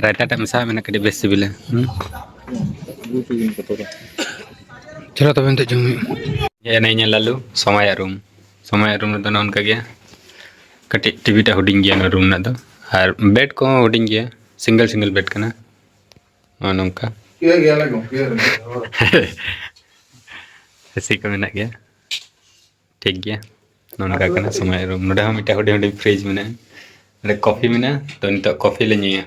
ᱨᱟᱭᱛᱟ ᱴᱟᱜ ᱢᱮᱥᱟ ᱢᱮᱱᱟᱜ, ᱠᱟᱹᱴᱤᱡ ᱵᱮᱥ ᱥᱤᱵᱤᱞᱟ᱾ ᱦᱩᱸ? ᱵᱩᱡᱽ ᱦᱩᱭᱮᱱ ᱠᱟᱛᱷᱟ ᱫᱚ᱾ ᱪᱚᱞᱚ ᱛᱚᱵᱮ ᱱᱤᱛᱚᱜ ᱡᱚᱢ ᱦᱩᱭᱩᱜᱼᱟ᱾ ᱦᱮᱡ ᱮᱱᱟᱭ ᱤᱧᱟᱹᱜ ᱞᱟᱞᱩ ᱥᱚᱢᱟᱭᱟᱜ ᱨᱩᱢ᱾ ᱥᱚᱢᱟᱭᱟᱜ ᱨᱩᱢ ᱨᱮᱫᱚ ᱱᱚᱜᱼᱚ ᱱᱚᱝᱠᱟ ᱜᱮᱭᱟ, ᱠᱟᱹᱴᱤᱡ ᱴᱤᱵᱷᱤ ᱴᱟᱜ ᱦᱩᱰᱤᱧ ᱜᱮᱭᱟ ᱱᱚᱣᱟ ᱨᱩᱢ ᱨᱮᱱᱟᱜ ᱫᱚ, ᱟᱨ ᱵᱮᱰ ᱠᱚᱦᱚᱸ ᱦᱩᱰᱤᱧ ᱜᱮᱭᱟ, ᱥᱤᱝᱜᱮᱞ ᱥᱤᱝᱜᱮᱞ ᱵᱮᱰ ᱠᱟᱱᱟ᱾ ᱱᱚᱜᱼᱚ ᱱᱚᱝᱠᱟ᱾ ᱮᱥᱤ ᱠᱚ ᱢᱮᱱᱟᱜ ᱜᱮᱭᱟ᱾ ᱴᱷᱤᱠ ᱜᱮᱭᱟ, ᱱᱚᱜᱼᱚ ᱱᱚᱝᱠᱟ ᱠᱟᱱᱟ ᱥᱚᱢᱟᱭᱟᱜ ᱨᱩᱢ᱾ ᱱᱚᱰᱮ ᱦᱚᱸ ᱢᱤᱫᱴᱮᱱ ᱦᱩᱰᱤᱧ ᱦᱩᱰᱤᱧ ᱯᱷᱨᱤᱡᱽ ᱢᱮᱱᱟᱜᱼᱟ᱾ ᱱᱚᱰᱮ ᱠᱚᱯᱷᱤ ᱢᱮᱱᱟᱜᱼᱟ, ᱛᱚ ᱱᱤᱛᱚᱜ ᱠᱚᱯᱷᱤ ᱞᱮ ᱧᱩᱭᱟ,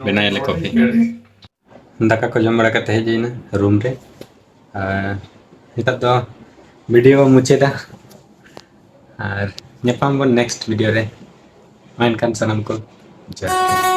ᱵᱮᱱᱟᱣᱟᱞᱮ ᱠᱚᱯᱷᱤ᱾ ᱫᱟᱠᱟ ᱠᱚ ᱡᱚᱢ ᱵᱟᱲᱟ ᱠᱟᱛᱮ ᱦᱮᱡ ᱦᱩᱭᱱᱟ ᱨᱩᱢ ᱨᱮ, ᱟᱨ ᱱᱤᱛᱚᱜ ᱫᱚ ᱵᱷᱤᱰᱤᱭᱳ ᱢᱩᱪᱟᱹᱫᱟ, ᱟᱨ ᱧᱟᱯᱟᱢ ᱵᱚᱱ ᱱᱮᱠᱥᱴ ᱵᱷᱤᱰᱤᱭᱳ ᱨᱮ᱾ ᱢᱟ ᱮᱱᱠᱷᱟᱱ ᱥᱟᱱᱟᱢ ᱠᱚ ᱡᱚᱦᱟᱨ ᱜᱮ᱾